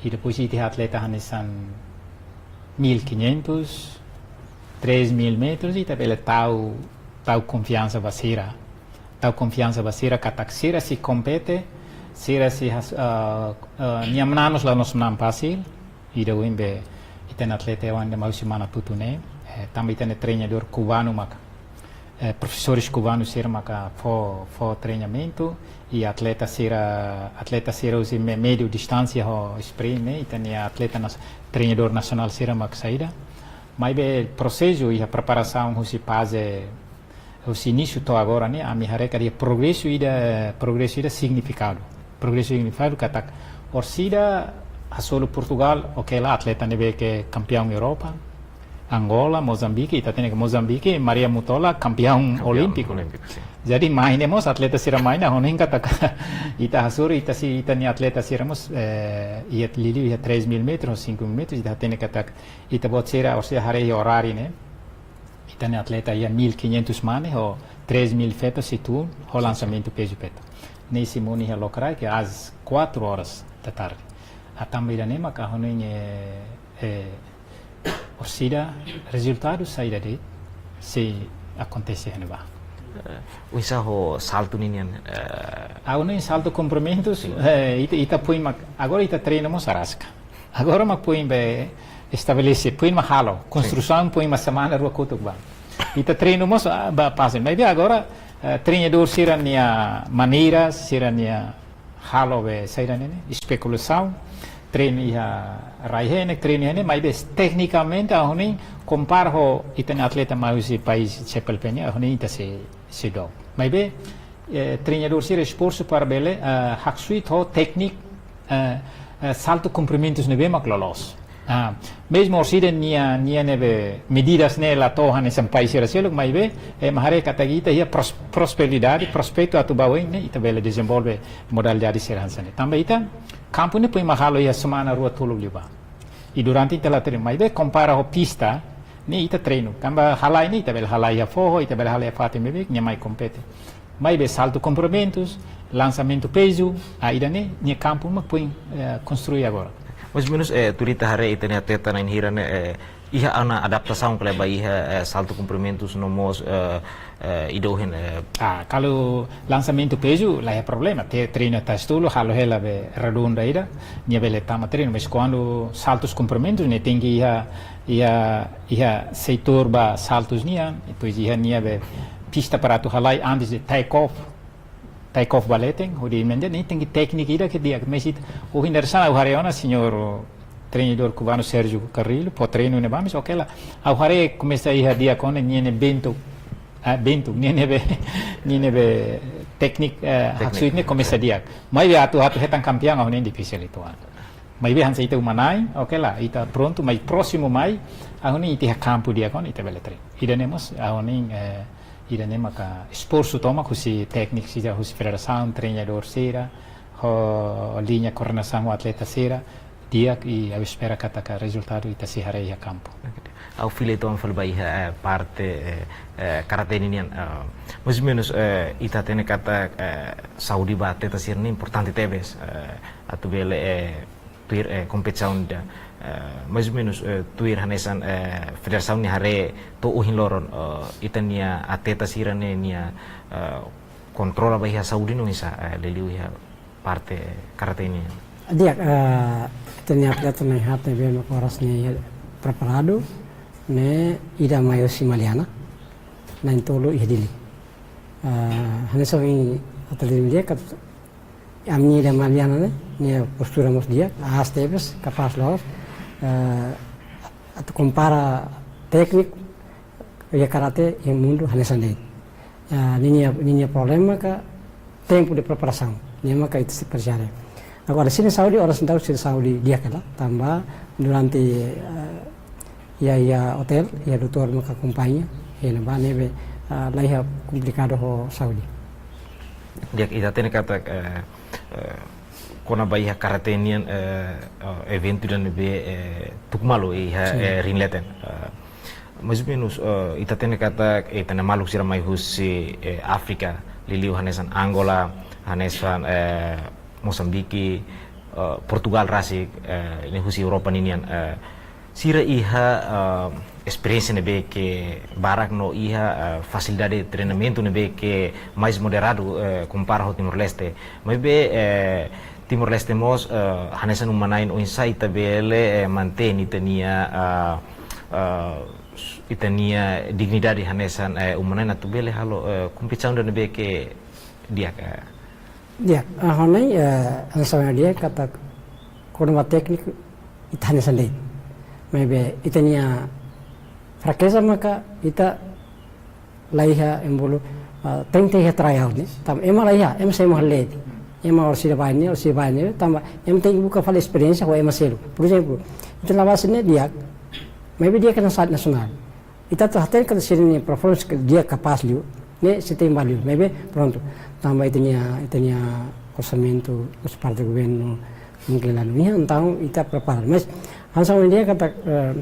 i depois ita iha atleta hanesan mil e quinhentos, três mil metros, ita bele tau, tau konfiansa ba sira. Tau konfiansa ba sira katak sira sei kompete, sira sei has-, ah, ah, nia manán mós la loos manán fasil, ida ohin be ita-nia atleta ida mai husi Manatuto ne'e, eh, tanba ita-nia treinadór kubanu maka, eh, profesores kubanus sira maka fó, fó treinamentu, i atleta sira, atleta sira husi me-, médiu distánsia ho sprint ne'e, ita-nia atleta nas-, treinadór nasionál sira mak saida. Maibé prosesu iha preparasaun husi faze, husi inísiu to'o agora ne'e, ami haree katak iha progresu ida, progresu ida signifikadu. Progresu signifikadu katak orsida hasoru Portugal, oke lae, atleta ne'ebé ke kampeaun Europa, Angola, Mozambique, ita hatene katak Mozambique, Maria Mutola, kampeaun olímpiku. Olímpiku, sin. Jadi, mai ne'e mós atleta sira mai ne'e, ha'u hanoin katak ita hasoru, ita sei, ita-nia atleta sira mós, eh, iha liuliu iha três mil metros, cinco mil metros, ita hatene katak ita-boot sira, orsida haree iha oráriu ne'e, ita-nia atleta iha mil quinhentos mane, ho três mil feto sei tun, ho lansamentu pezu feto. Ne'e sei monu iha lokraik, às quatro horas da tarde. Tanba ida-ne'e maka ha'u hanoin, eh, eh, orsida rezultadu saida de'it sei akontese iha ne'ebá. Eh, oinsá ho saltu ninian, eh, ha'u hanoin saltu komprimentus, sin, eh, ita, ita foin mak, agora ita treinu mós araska. Agora mak foin be estabelese, foin mak halo, sin, konstrusaun foin mak semana rua kotuk ba. Ita treinu mós, ah, ba pasa. Maibé agora, eh, treinadór sira-nia maneira, sira-nia halo be saida ne'e, espekulasaun, treinu iha rai ne'e, treinu ne'e, maibé teknikamente ha'u hanoin kompara ho ita-nia atleta mai husi país C P L P nian, ha'u hanoin ita sei, sei dook. Maibé, eh, treinadór sira esforsu para bele, eh, haksoit ho tékniku, eh, eh, saltu komprimentus ne'ebé mak loloos. Ah, mezmu orsida nia, nia ne'ebé medidas ne'e la to'o hanesan país sira seluk, maibé, eh, ema haree katak ita iha pros-, prosperidade, prospetu atu ba oin ne'e, ita bele dezenvolve modalidade sira hanesan ne'e. Tanba ita, kampu ne'e foin mak halo iha semana rua tolu liubá. I durante ita la treinu, maibé kompara ho pista, ne'e ita treinu. Tanba halai ne'e, ita bele halai iha foho, ita bele halai iha fatin beibeik, nia mai kompete. Maibé saltu komprimentus, lansamentu pezu, ah, ida-ne'e, nia kampu mak foin, eh, konstrui agora. Mais ou menus, eh, tuir ita haree ita-nia atleta na'in hira ne'e, eh, iha ona adaptasaun ka lae ba iha, eh, saltu komprimentus no mós, eh, eh, ida ohin, eh. Ah, kalau lansamentu pezu, la iha problema. Te treinu testulu, halo hela be redonda ida, nia bele tama treinu. Mas kuandu saltus komprimentus, ne'e tenke iha, iha, iha setór ba saltus nian, depois iha nia be pista para atu halai antes de take off. Take off ba leten, hodi menja, ne'e tenke tékniku ida ke di'ak, mas ita, ohin dadeer-saan ha'u haree ona, señór treinadór kubanu Sérgio Carrillo, fó treinu ne'ebá, mas oke la. Ha'u haree komesa iha di'ak ona, nia ne'e bentuk, ah, bentuk, nia ne'ebé, nia ne'ebé tékniku, eh, tékniku, haksoit ne'e komesa di'ak. Maibé atu, atu hetan kampeaun, ha'u hanoin difisil uitoan. Maibé hanesan ita uma-na'in, oke la, ita prontu, mai prósimu mai, ha'u hanoin ita iha kampu di'ak ona, ita bele treinu. Ida-ne'e mós, ha'u hanoin, eh, ida-ne'e maka esforsu tomak husi tékniku sira, husi federasaun, treinadór sira, ho liña koordenasaun ho atleta sira, di'ak i ha'u espera katak rezultadu ita sei haree iha kampu. Oke. Ha'u fila uitoan fali ba iha, eh, parte, eh, eh, karate ninian, eh, mais ou menus, eh, ita hatene katak, eh, saúde ba atleta sira ne'e importante tebes, eh, atu bele, eh, tuir, eh, kompetisaun ida. Eh, mais ou menus, eh, tuir hanesan, eh, federasaun nia haree to'o ohin loron, eh, ita-nia atleta sira ne'e nia, eh, kontrola ba iha saúde no oinsá, eh, liuliu iha parte karate nian. Di'ak, eh, ita-nia atleta na'in haat ne'ebé mak oras ne'e preparadu, ne'e ida mai husi Maliana, na'in-tolu iha Dili. Eh, hanesan ohin atleta Dili dehan katak ami-nia ida Maliana ne'e, nia postura mós di'ak, aas tebes, kapás loos, eh, atu kompara tékniku, iha karate, iha mundu, hanesan de'it. Ah, ninia, ninia problema ka tempu de preparasaun. Ne'e maka ita sei presiza haree. Agora, sira-nia saúde, oras ne'e sira-nia saúde di'ak hela, tanba durante, ah, iha, iha otél, iha doutór maka akompaña, iha ne'ebá ne'ebé, ah, la iha komplikadu ho saúde. Di'ak, ita hatene katak, eh, eh, kona-ba iha karate nian, eh, eh, eventu ida ne'ebé, eh, tuku malu iha, sin, eh, ring leten. Eh, mais ou menus, eh, ita hatene katak, eh, ita-nia maluk sira mai husi, eh, Áfrika, liuliu hanesan Angola, hanesan, eh, Mosambike, eh, Portugal rasik, eh, ne'e husi Europa ninian, eh, sira iha, eh, esperiénsia ne'ebé ke barak no iha, eh, fasilidade treinamentu ne'ebé ke mais moderadu, eh, kompara ho Timor-Leste. Maibé, eh, Timor-Leste mós, eh, hanesan uma-na'in oinsá ita bele, eh, mantein ita-nia, eh, eh, ita-nia dignidade hanesan, eh, uma-na'in atu bele halo, eh, kompetisaun ida ne'ebé ke di'ak, eh. Di'ak, ah, ha'u hanoin, eh, hanesan ohin dehan katak kona-ba tékniku ita hanesan de'it. Maibé ita-nia frakeza maka ita la iha ema bolu, ah, tenke iha tryout ne'e. Tanba ema la iha, ema sei ema hale'it. Ema orsida bá ne'e, orsida bá ne'e, tanba ema tenke buka fali esperiénsia ho ema seluk. Por ezemplu, ita-nia la base ne'e di'ak, Maibé di'ak ke nasaun nasionál. Ita atu hatene katak sira-nia performance ke di'ak, kapás liu, ne'e sei tembá liu. Maibé prontu, tanba ita-nia, ita-nia orsamentu, mós parte governu, mungkin la iha, entaun ita prepara. Mas hanesan ohin dehan katak, eh,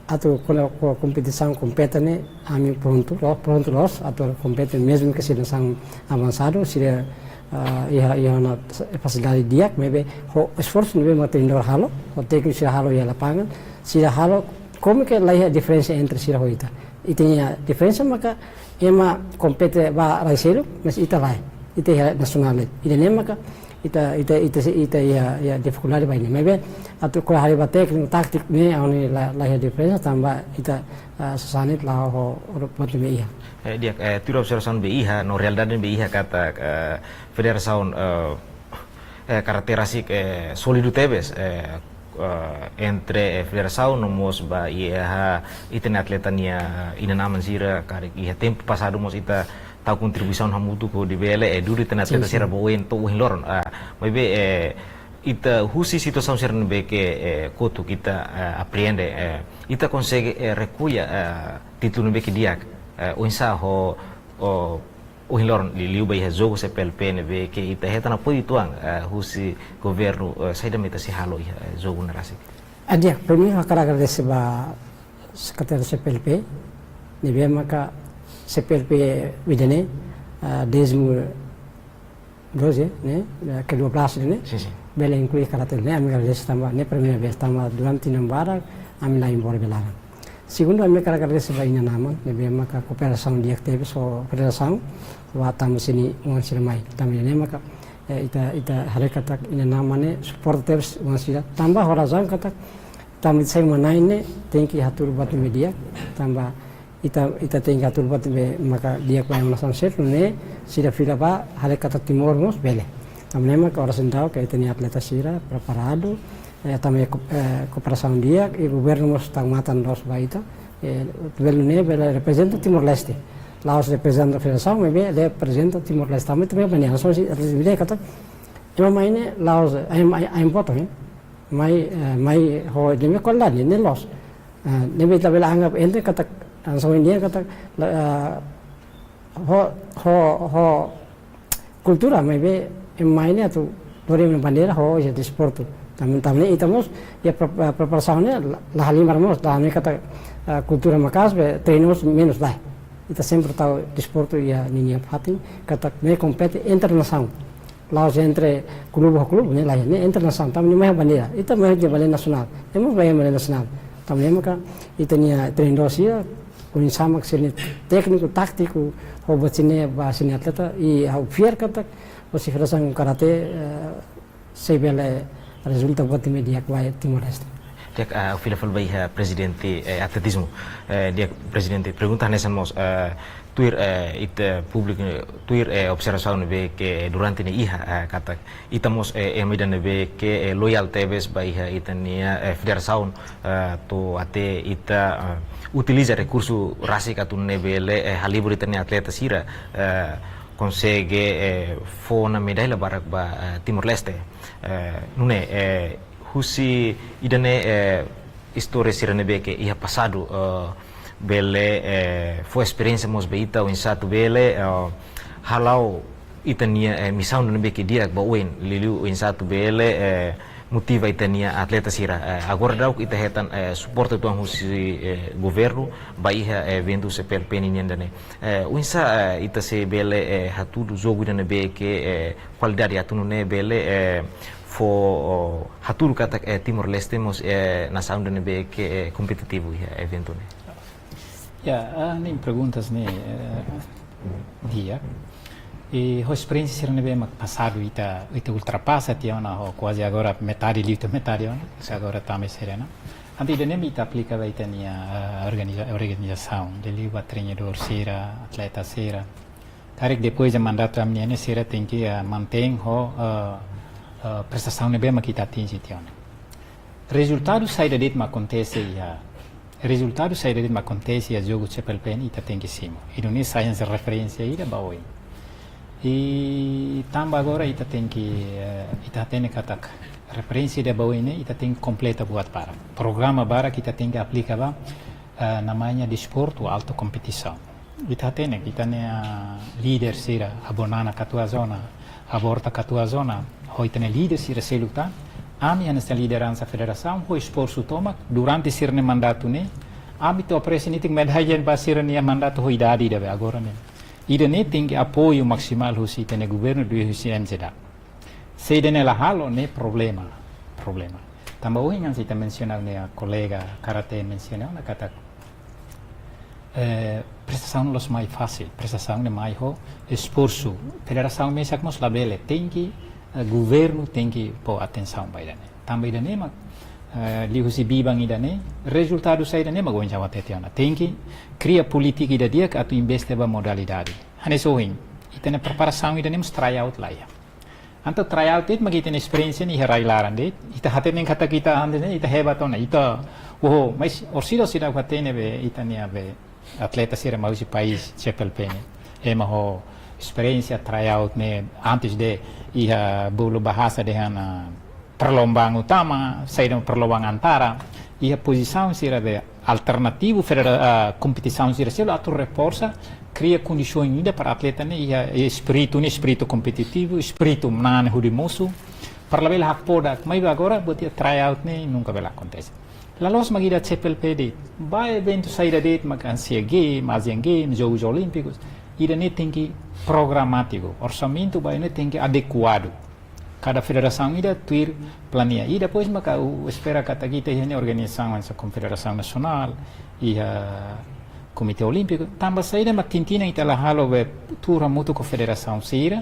atu kuandu ko-, kompetisaun kompete ne'e, ami prontu, lo-, prontu loos atu kompete, mezmu ke sira nasaun avansadu, sira, ah, iha, iha ona fasilidade di'ak, maibé ho esforsu ne'ebé mak treinadór halo, ho tékniku sira halo iha lapangan, sira halo, komu ke la iha diferensa entre sira ho ita. Ita-nia diferensa maka ema kompete ba rai seluk, mas ita lae. Ita iha nasionál. Ida-ne'e maka ita, ita, ita, ita iha, iha difikuldade ba ida-ne'e. Maibé atu ko'alia ba tékniku, táktiku ne'e, ha'u hanoin la, la iha diferensa, tanba ita, ah, sasán ne'e la'o ho, ho pontu be iha. Eh, di'ak, eh, tuir observasaun be iha, no realidade be iha katak, eh, federasaun, eh, eh, karáter rasik, eh, sólidu tebes, eh, eh, entre, eh, federasaun no mós ba iha ita-nia atleta nia inan-aman sira, karik iha tempu pasadu mós ita tau kontribuisaun hamutuk hodi bele, eh, dudu ita-nia atleta sira ba oin to'o ohin loron. Ah, maibé, eh, ita husi situasaun sira ne'ebé ke, eh, kotuk ita, eh, apreende, eh, ita konsege, eh, rekolla, eh, títulu ne'ebé ke di'ak, eh, oinsá ho, ho, ohin loron liuliu ba iha jogu C P L P ne'ebé ke ita hetan apoiu uitoan, eh, husi governu, eh, saida mak ita sei halo iha, eh, jogu ne'e rasik. Ah, di'ak, primeiru ha'u hakarak agradese ba sekretáriu C P L P, ne'ebé maka C P L P ida-ne'e, ah, décimo doze, ne'e, eh, ke dua belas ne'e, sin, sin, bele inklui karáter ne'e, ami agradese tanba ne'e primeira vez, tanba durante tinan barak ami la envolve laran. Segundu, ami hakarak agradese ba inan-aman ne'ebé maka kooperasaun di'ak tebes ho federasaun, ba tama sini oan sira mai. Tanba ne'e maka, eh, ita, ita haree katak inan-aman ne'e suporta tebes oan sira. Tanba ho razaun katak, tanba ita sai uma-na'in ne'e tenke hatudu buat ne'ebé di'ak, tanba ita, ita tenke hatudu buat ne'ebé maka di'ak ba ema nasaun seluk, ne'e sira fila ba haree katak Timor mós bele. Tanba ne'e maka oras ne'e daudaun ke ita-nia atleta sira preparadu, eh, tanba, eh, kooperasaun di'ak, i governu mós tau matan loos ba ita, eh, bele ne'e bele reprezenta Timor-Leste. La'ós reprezenta federasaun, maibé reprezenta Timor-Leste. Tanba ita-nia bandeira, so si, atleta sira katak, ema mai ne'e la'ós, ai, ai, ai, boto, eh? Mai, eh, mai ho ida-ne'e kualidade, ne'e loos. Ah, ne'ebé ita bele anggap ente katak, ah, so ida-ne'e katak, la, ah, ho, ho, ho kultura, maibé ema mai ne'e atu lori ema nia bandeira ho iha desportu. Tanba, tanba ne'e ita mós, iha pre-, ah, preparasaun ne'e la, la halimar mós, la halimar katak, ah, kultura maka'as be treinu mós menus, lae. Ita sempre tau desportu iha ninia fatin, katak ne'e kompete entre nasaun. La'ós entre klube ho klube, ne'e lae, ne'e entre nasaun, tanba ne'e mai bandeira. Ita mai bandeira nasionál. Ema mai bandeira nasionál. Tanba ne'e maka ita-nia treinadór sira, oinsá mak sira-nia tékniku, táktiku, ho buat sira-ne'e ba sira-nia atleta, i ha'u fiar katak, hosi Federasaun Karate, eh, sei bele rezulta buat ne'ebé di'ak ba Timor-Leste. Di'ak, ah, fila fali ba iha prezidente, eh, atletizmu. Eh, di'ak prezidente, pergunta hanesan mós, eh, tuir, eh, ita públiku, tuir, eh, observasaun ne'ebé ke durante ne'e iha, eh, katak ita mós, eh, ema ida ne'ebé ke, eh, loyál tebes ba iha ita-nia, eh, federasaun, eh, to'o até ita, eh, utiliza rekursu rasik atu nune'e bele, eh, halibur ita-nia atleta sira, eh, konsege, eh, fó ona medalla barak ba, eh, Timor-Leste. Eh, nune'e, eh, husi ida-ne'e, eh, istória sira ne'ebé ke iha pasadu, eh, bele, eh, fó esperiénsia mós ba ita oinsá atu bele, eh, hala'o ita-nia, eh, misaun ne'ebé ke di'ak ba oin, liuliu oinsá atu bele, eh, motiva ita-nia atleta sira. Eh, agora daudaun ita hetan, eh, suporta uitoan husi, eh, governu ba iha, eh, eventu C P L P ninian ida-ne'e. Eh, oinsá, eh, ita sei bele, eh, hatudu jogu ida ne'ebé ke, eh, kualidade atu nune'e bele, eh, fó, o, hatudu katak, eh, Timor-Leste mós, eh, nasaun ida ne'ebé ke, eh, kompetitivu iha eventu ne'e. Ya, ah, ne'e perguntas ne'e, eh, di'ak. I ho esperiénsia sira ne'ebé mak pasadu ita, ita ultrapasa tiha ona ho kuaze agora metade liu to'o metade ona, se agora tama sira ona. Entaun ida-ne'e mak ita aplika ba ita-nia, ah, organiza-, organizasaun, liuliu ba treinadór sira, atleta sira. Karik depois de mandatu ami-nian ne'e sira tenke, ah, mantein ho, ah, ah, prestasaun ne'ebé mak ita atinje tiha ona. Rezultadu saida de'it mak akontese iha, rezultadu saida de'it mak akontese iha jogu C P L P ne'e ita tenke simu. I nune'e sai hanesan referénsia ida ba oin. I tanba agora ita tenke, eh, ita hatene katak referénsia ida ba oin ne'e, ita tenke kompleta buat barak. Programa barak ita tenke aplika ba, eh, namanya desportu alta kompetisaun. Ita hatene, ita-nia líder sira, Avó Nana katuas ona, Avó Horta katuas ona, ho ita-nia líder sira seluk tan, ami hanesan lideransa federasaun, ho esforsu tomak, durante sira-nia mandatu ne'e, ami to'o apresia netik medalha ba sira-nia mandatu ho idade ida be agora ne'e. Ida-ne'e tenke apoiu maksimál husi ita-nia governu, liuhusi M Z A. Se ida-ne'e la halo, ne'e problema, problema. Tanba ohin hanesan ita mensiona, ne'e kolega Karate mensiona ona katak, eh, prestasaun la'ós mai fasil, prestasaun ne'e mai ho esforsu. Federasaun mesak mós labele, tenke, eh, governu tenke fó atensaun ba ida-ne'e. Tanba ida-ne'e mak, eh, liuhusi biban ida-ne'e, rezultadu sai ida-ne'e mak oinsá hatete ona. Tenke kria polítika ida di'ak atu investe ba modalidade. Hanesan ohin, ita-nia preparasaun ida-ne'e mós tryout laiha. Entaun tryout de'it mak ita-nia esperiénsia ne'e iha rai-laran de'it. Ita hatene katak ita antes ne'e, ita hebat ona, ita, oh, mas orsida sira hatene be ita-nia be atleta sira mai husi país C P L P ne'e. Ema ho esperiénsia tryout ne'e antes de iha bolu bahasa dehan, ah, perlombaan utama, saida perlombaan antara, iha pozisaun sira be alternativu federa-, ah, kompetisaun sira seluk atu reforsa, kria kondisaun ida para atleta ne'e iha espíritu ne'e, espíritu kompetitivu, espíritu nane hudi mosu, para labele hakfodak, maibé agora buat iha tryout ne'e nunka bele akontese. La'ós mak ida C P L P de'it, ba eventu saida de'it, mak Asia Game, Asian Games, Jogus Olímpikus, ida-ne'e tenke programátiku, orsamentu ba ne'e tenke adekuadu. Kada federasaun ida tuir plania. I depois maka ha'u espera katak ita iha ne'e organizasaun hanesan Konfederasaun Nasionál, iha Komité Olímpiku, tanba saida mak tinan-tinan ita la halo be tuur hamutuk ho federasaun sira.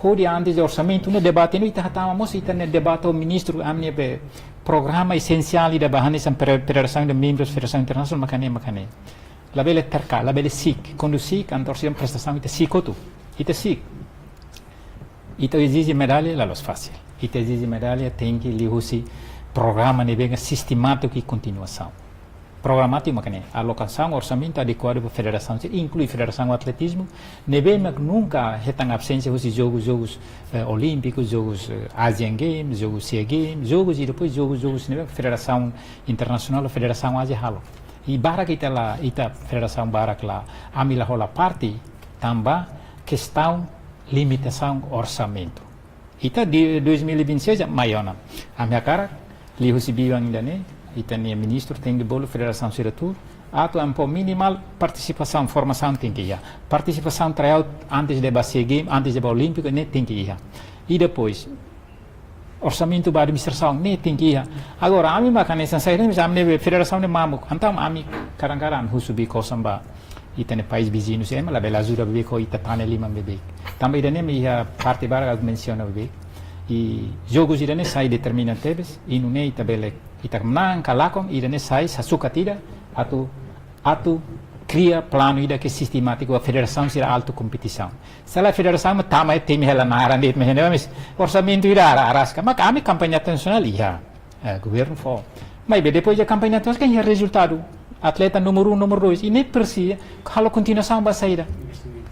Hodi antes de orsamentu ne'e debate ne'e ita hatama mós ita-nia debate ho ministru ami-nia be programa esensiál ida ba hanesan federa-, federasaun ida membrus federasaun internasionál mak ne'e, mak ne'e. Labele terka, labele si'ik. Kuandu si'ik, entaun sira prestasaun ita si'ik hotu. Ita si'ik. Ita ezije medalha la'ós fasil. Ita ezije medalha tenke liuhusi programa ne'ebé sistemátiku i kontinuasaun. Programátiku mak ne'e, alokasaun orsamentu adekuadu ba federasaun sira, inklui Federasaun Atletizmu, ne'ebé mak nunka hetan absénsia husi Jogus, Jogus, eh, Olímpikus, Jogus, eh, Asian Games, Jogus Sea Games, Jogus i depois Jogus, Jogus ne'ebé federasaun internasionál, federasaun Ázia halo. I barak ita la, ita federasaun barak la, ami la hola parte, tanba kestaun limitasaun orsamentu. Ita iha dois mil e vinte e seis mai ona. Ami hakarak, liuhusi biban ida-ne'e, ita-nia ministru tenke bolu federasaun sira tuur, atu ema fó minimál partisipasaun, formasaun tenke iha. Partisipasaun tryout antes de ba Sea Games, antes de ba Olímpiku, ne'e tenke iha. I depois, orsamentu ba administrasaun, ne'e tenke iha. Agora, ami mak hanesan saida, ami ne'e federasaun ne'e mamuk. Entaun, ami kadang-kadang husu biban kosong ba ita-nia país viziñu sira, ema labele ajuda biban ho ita tane liman beibeik. Tanba ida-ne'e mak iha parte barak ha'u mensiona beibeik. I jogus ida-ne'e sai determinante tebes, i nune'e ita bele, ita manán ka lakon, ida-ne'e sai sasukat ida, atu, atu kria planu ida ke sistemátiku ba federasaun sira altu kompetisaun. Se lae federasaun mak tama iha temi hela naran de'it mak ne'e, mas orsamentu ida ara-, araska. Maka ami kampaña nasionál iha, eh, governu fó. Maibé depois de kampaña nasionál kan iha rezultadu. Atleta númeru um, númeru dois. I ne'e presiza halo kontinuasaun ba saida.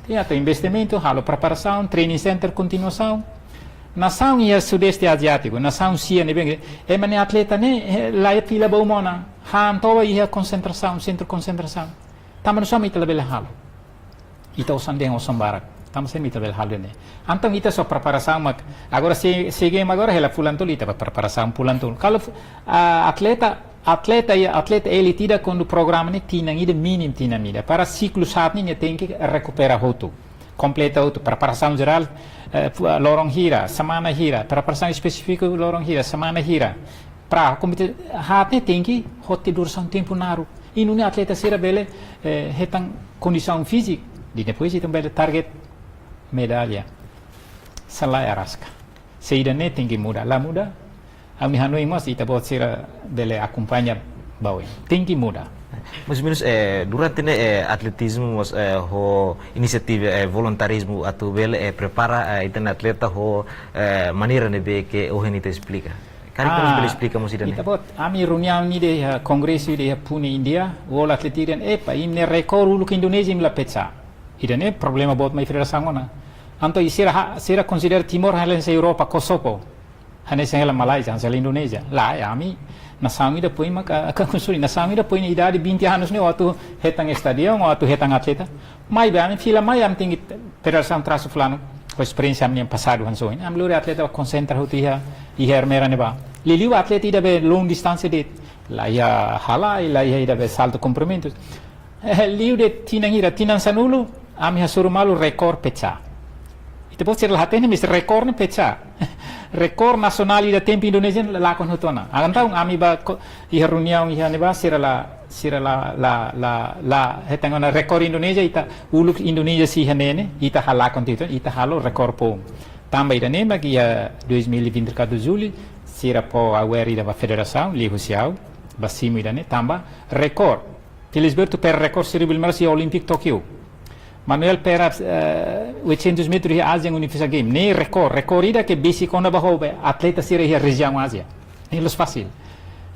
Iha atu investimentu, halo preparasaun, training center, kontinuasaun. Nasaun iha Sudeste Aziátiku, nasaun sira ne'ebé, ema nia atleta ne'e, eh, la iha fila ba uma ona. Han toba iha konsentrasaun, sentru konsentrasaun. Tanba saida mak ita labele halo. Ita osan dehan osan barak. Tanba saida mak ita labele halo ne'e. Entaun ita só preparasaun mak. Agora Sea, Sea Games agora hela fulan tolu ita ba preparasaun fulan tolu. Kalau fu-, ah, atleta, atleta iha, atleta elite ida kuandu programa ne'e tinan ida mínimu tinan ida. Para siklu satu ne'e tenke rekupera hotu. Kompleta hotu. Preparasaun jerál, eh, fu-, loron hira, semana hira. Preparasaun espesífiku loron hira, semana hira. Para komite hate tenke ho durasaun tempu naruk. I nune'e atleta sira bele, eh, hetan kondisaun fízika. I depois ita bele target medalha. Se lae araska. Saida ne'e tenke muda. La muda, ami hanoin mós ita-boot sira bele akompaña ba oin. Tenke muda. Mais ou menos, eh, durante ne'e, eh, atletizmu mós, eh, ho inisiativa, eh, voluntarizmu atu bele, eh, prepara, eh, ita-nia atleta ho, eh, maneira ne'ebé ke ohin ita esplika. Karik ita bele esplika mós ida-ne'e. Ita-boot, ami reuniaun ida iha kongresu ida iha Pune, Índia, halo atleta dehan, epa, imi-nia rekor uluk Indonézia imi la pecah. Ida-ne'e problema boot mai federasaun ona. Entaun, sira ha-, sira konsidera Timor hanesan Europa, Kosovo. Hanesan hela Malaysia, hanesan hela Indonézia. Lae, ami nasaun ida foin mak, ah, ka konsuli, nasaun ida foin idade vinte anos ne'e, atu hetan estadion, atu hetan atleta. Maibé ami fila mai, ami tenke federasaun trasu planu, ho esperiénsia ami-nia pasadu hanesan ohin. Ami lori atleta konsentra hotu iha, iha Ermera ne'ebá. Liuliu atleta ida be long distância de'it. La iha halai, la iha ida be salto komprimentu. Eh, liu de'it tinan hira, tinan sanulu, ami hasoru malu rekór pecha. Ita-boot sira la hatene, mas rekór ne'e pecha. Rekór nasionál ida tempu Indonézia lakon hotu ona. Entaun ami bá ko-, iha reuniaun iha ne'ebá sira la, sira la, la, la, la hetan ona rekór Indonézia, ita uluk Indonézia sei iha ne'e ne'e, ita halakon tiha uitoan, ita halo rekór foun. Tanba ida-ne'e mak iha dois mil e vinte e quatro jullu, sira fó awer ida ba federasaun, liuhusi ha'u, bá simu ida-ne'e, tanba rekór. Felisberto pera rekór seribu lima ratus iha Olímpiku Tókiu. Manuel pera, eh, oitocentos metros iha Asian Unified Games. Ne'e rekór, rekór ida ke besik ona ba ho be atleta sira iha rejiaun Ázia. Ne'e la'ós fasil.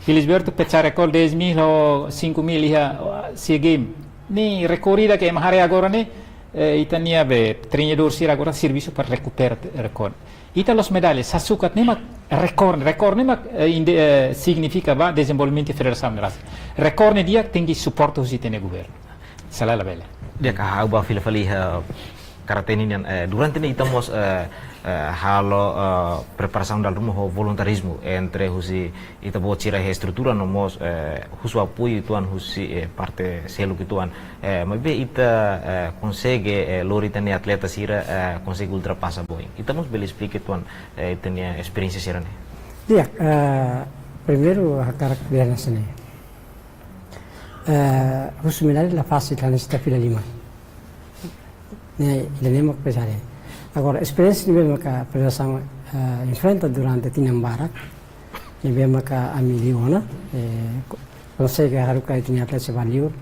Felisberto pecha rekór dez mil ho cinco mil iha, eh, SEA Games. Ne'e rekór ida ke ema haree agora ne'e, eh, ita-nia be treinadór sira agora servisu para rekupera rekór. Ita la'ós medalla, sasukat ne'e mak rekór, rekór ne'e mak, eh, inde-, eh, signifika ba dezenvolvimentu federasaun ne'e rasik. Rekór ne'e di'ak tenke suporta husi ita-nia governu. Selae labele. Di'ak, ha'u bá fila fali, eh, karate ninian, eh, durante ne'e ita mós, eh, eh, halo, eh, preparasaun dala ruma ho voluntarizmu entre husi ita-boot sira iha estrutura no mós, eh, husu apoiu uitoan husi, eh, parte seluk uitoan. Eh, maibé ita, eh, konsege, eh, lori ita-nia atleta sira, eh, konsege ultrapasa ba oin. Ita mós bele esplika uitoan, eh, ita-nia esperiénsia sira-ne'e. Di'ak, eh, primeiru hakarak dehan hanesan ne'e. Eh, husu medalla la fasil hanesan ita fila liman. Ne'e, ida-ne'e mak pesaria. Agora, esperiénsia ne'ebé maka federasaun, eh, enfrenta durante tinan barak, ne'ebé maka ami liu ona, eh, ko-, konsege haruka ita-nia atleta sira bá liur.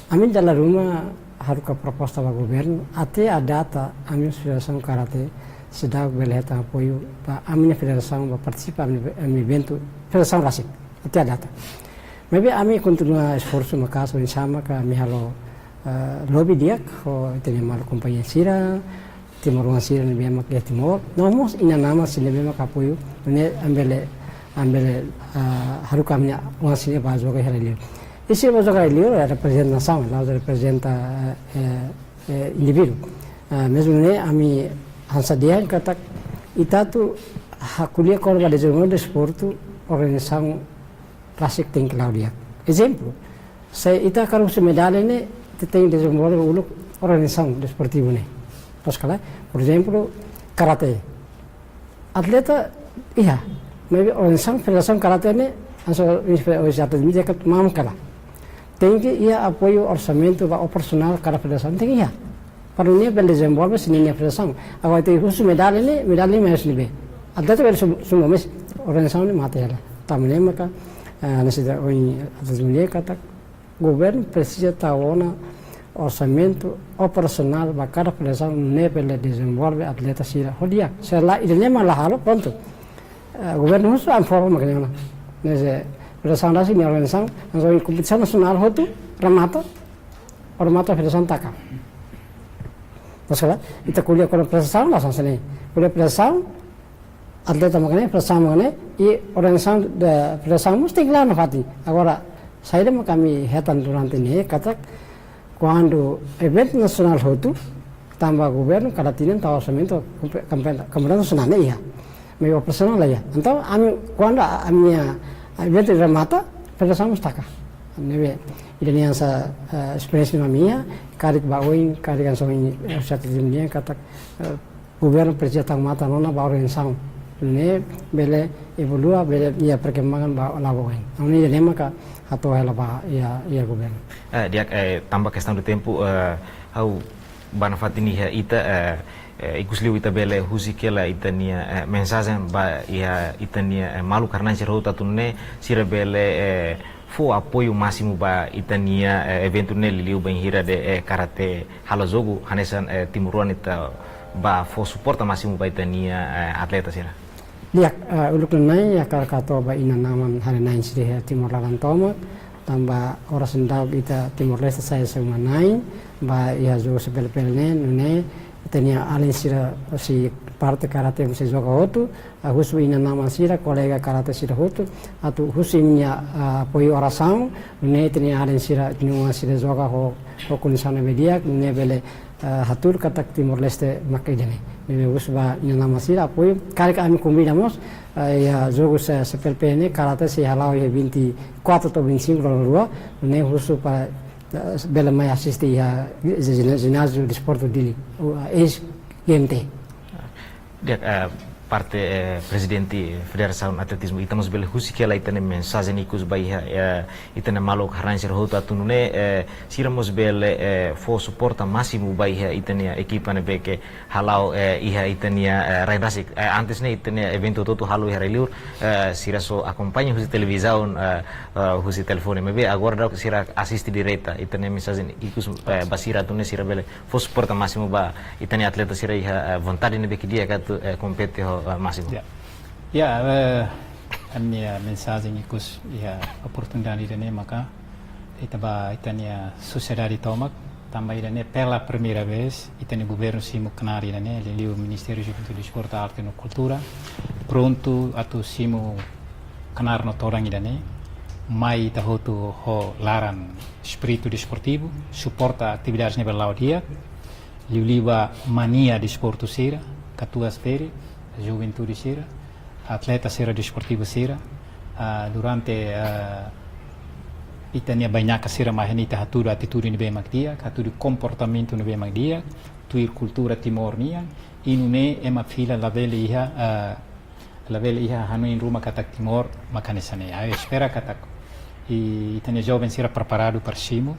Ami dala ruma haruka proposta ba governu, até à data ami federasaun karate seidauk bele hetan apoiu ba ami-nia federasaun bá partisipa ami, ami eventu federasaun rasik, até à data. Maibé ami kontinua esforsu maka'as, oinsá maka ami halo, eh, lobby di'ak ho ita-nia maluk kompañia sira, timoroan sira ne'ebé mak iha Timor. No mós inan-aman sira ne'ebé mak apoiu, ne'e ami bele, ami bele, ah, haruka ami-nia oan sira bá joga iha rai-liur. I sira bá joga iha rai-liur, eh, reprezenta nasaun, la'ós reprezenta, eh, eh, indivíduu. Ah, mezmu ne'e ami hanesan dehan katak ita atu ha-, ko'alia kona-ba dezenvolvimentu desportu, organizasaun rasik tenke la'o di'ak. Ezemplu, se ita hakarak husu medalla ne'e, ita tenke dezenvolve uluk organizasaun desportivu ne'e. Loos ka lae, por ezemplu, karate. Atleta iha, maibé organizasaun, federasaun karate ne'e, hanesan, hanesan atleta ne'e dehan mamuk ka lae. Tenke iha apoiu orsamentu ba operasionál kada federasaun, tenke iha. Para nune'e bele dezenvolve sira-nia federasaun. Agora ita husu medalla ne'e, medalla ne'e mai husi ne'ebé? Atleta bele sum-, sumba, mas organizasaun ne'e mate hela. Tanba ne'e maka, eh, hanesan ita ohin atas mulher katak, governu presiza tau ona orsamentu operasionál ba kada federasaun nune'e bele dezenvolve atleta sira ho di'ak. Se lae, ida-ne'e mak la halo, prontu. Eh, governu husu, ami fó mak ne'e ona. Ne'e se federasaun rasik nia organizasaun, hanesan kompetisaun nasionál hotu, remata, remata federasaun taka. Masalah, ita ko'alia kona-ba federasaun, la hanesan ne'e. Ko'alia federasaun, atleta mak ne'e, federasaun mak ne'e, i organizasaun de federasaun mós tenke la'o nafatin. Agora, saida mak ami hetan durante ne'e, katak, kuandu eventu nasionál hotu, tanba governu kada tinan tau orsamentu kompe-, kampe-, kampeonatu nasionál ne'e iha. Maibé operasionál la iha. Entaun, ami, kuandu a-, ami-nia, ah, eventu remata, federasaun mós taka. Ne'ebé, ida-ne'e hanesan, eh, esperiénsia ami iha, karik ba oin, karik hanesan ohin, eh, satu tim nian, katak, eh, governu presiza tau matan ona ba organizasaun. Ne'e bele evolua, bele iha perkembangan ba la'o ba oin. Ne'e ida-ne'e maka hato'o hela ba iha, iha governu. Eh, di'ak, eh, tanba kestaun de tempu, eh, ha'u bá nafatin iha ita, eh, eh, ikus liu ita bele husik hela ita-nia, eh, mensajen ba iha ita-nia, eh, maluk karnai sira hotu atu nune'e sira bele, eh, fó apoiu másimu ba ita-nia, eh, eventu ne'e liuliu bainhira de, eh, karate halo jogu hanesan, eh, timoroan ita bá fó suporta másimu ba ita-nia, eh, atleta sira. Di'ak, eh, uluk nanain ha'u hakarak hato'o ba inan-aman haree-na'in sira iha Timor laran tomak, tanba oras ne'e daudaun ita Timor-Leste sai hanesan uma-na'in, ba iha jogu sepele-pele ne'e, nune'e, Ita-nia alin sira husi parte karate mós sei joga hotu, ah, husu inan-aman sira, kolega karate sira hotu, atu husu imi-nia, ah, apoiu orasaun, nune'e ita-nia alin sira, ita-nia oan sira joga ho, ho kondisaun ne'ebé di'ak, nune'e bele, ah, hatudu katak Timor-Leste mak ida-ne'e. Ne'ebé husu ba inan-aman sira apoiu, karik ami konvida mós, ah, iha jogu se, C P L P ne'e, karate sei hala'o iha vinte e quatro to'o vinte e cinco loron rua, nune'e husu para eh, bele mai asiste iha, iha, iha Jináziu Desportu Dili, o, eh, eis G M T. Di'ak, eh, parte, eh, Prezidente Federasaun Atletizmu, ita mós bele husik hela ita-nia mensajen ikus ba iha, eh, ita-nia maluk harain sira hotu atu nune'e, eh, sira mós bele, eh, fó suporta másimu ba iha ita-nia ekipa ne'ebé ke hala'o, eh, iha ita-nia, eh, rai rasik. Eh, antes ne'e ita-nia eventu hotu-hotu halo iha rai-liur, eh, sira só akompaña husi televizaun, eh, eh, husi telefone. Maibé agora daudaun sira asiste direta. Ita-nia mensajen ikus, eh, ba sira atu nune'e sira bele fó suporta másimu ba ita-nia atleta sira iha, eh, vontade ne'ebé ke di'ak atu, eh, kompete ho, eh, másimu. Ya. Ya, eh, ami-nia mensajen ikus iha oportunidade ida-ne'e maka ita ba ita-nia sosiedade tomak, tanba ida-ne'e pela primeira vez, ita-nia governu simu knaar ida-ne'e, liuliu Ministériu Juventude, Desportu, Arte no Kultura, prontu atu simu knaar no todan ida-ne'e, mai ita hotu ho laran espíritu desportivu, suporta atividades ne'ebé la'o di'ak, liuliu ba mania desportu sira, katuas ferik, juventude sira, atleta sira desportivu sira, ah, durante, ah, ita-nia bainaka sira mai iha ne'e ita hatudu atitude ne'ebé mak di'ak, hatudu komportamentu ne'ebé mak di'ak, tuir kultura Timor nian, i nune'e ema fila labele iha, ah, labele iha hanoin ruma katak Timor mak hanesan ne'e. Ha'u espera katak i, ita-nia joven sira preparadu para simu,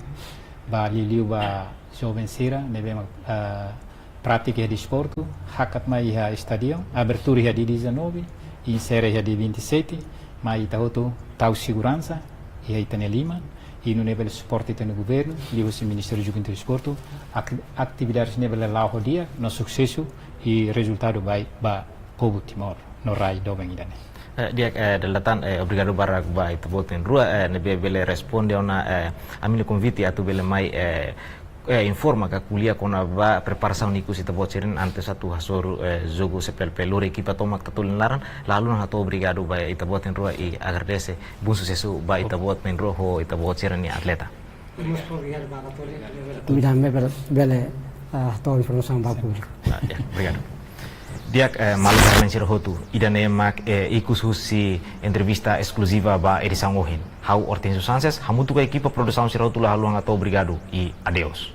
ba liuliu ba joven sira ne'ebé mak, ah, pratika desportu, hakat mai iha estadiu, abertura iha dia dezanove, i ensera iha dia vinte e sete, mai ita hotu tau seguransa iha ita-nia liman, i nune'e bele suporta ita-nia governu, liuhusi Ministériu Juventude i Desportu, ak-, atividades ne'e bele la'o ho di'ak, no susesu i rezultadu ba, ba povu Timor, no rai doben ida-ne'e. Eh, di'ak, eh, dala ida tan, eh, obrigadu barak ba ita-boot na'in-rua, eh, ne'ebé bele responde ona, eh, ami-nia konvite atu bele mai, eh, eh, informa ka ko'alia kona-ba preparasaun ikus ita-boot sira-nian antes atu hasoru, eh, jogu C P L P. Lori ekipa tomak tatoli nia laran, la haluha hato'o obrigadu ba ita-boot na'in-rua i agradese, bom susesu ba ita-boot na'in-rua ho ita-boot sira-nia atleta. Mós obrigadu ba ita-boot. Obrigadu, bele, bele, ah, hato'o informasaun ba públiku. Ah, ya, obrigadu. Di'ak, eh, maluk harain sira hotu, ida-ne'e mak, eh, ikus husi entrevista eskluziva ba edisaun ohin. Ha'u Hortensio Sanches, hamutuk ho ekipa produsaun sira hotu la haluha hato'o obrigadu i adeus.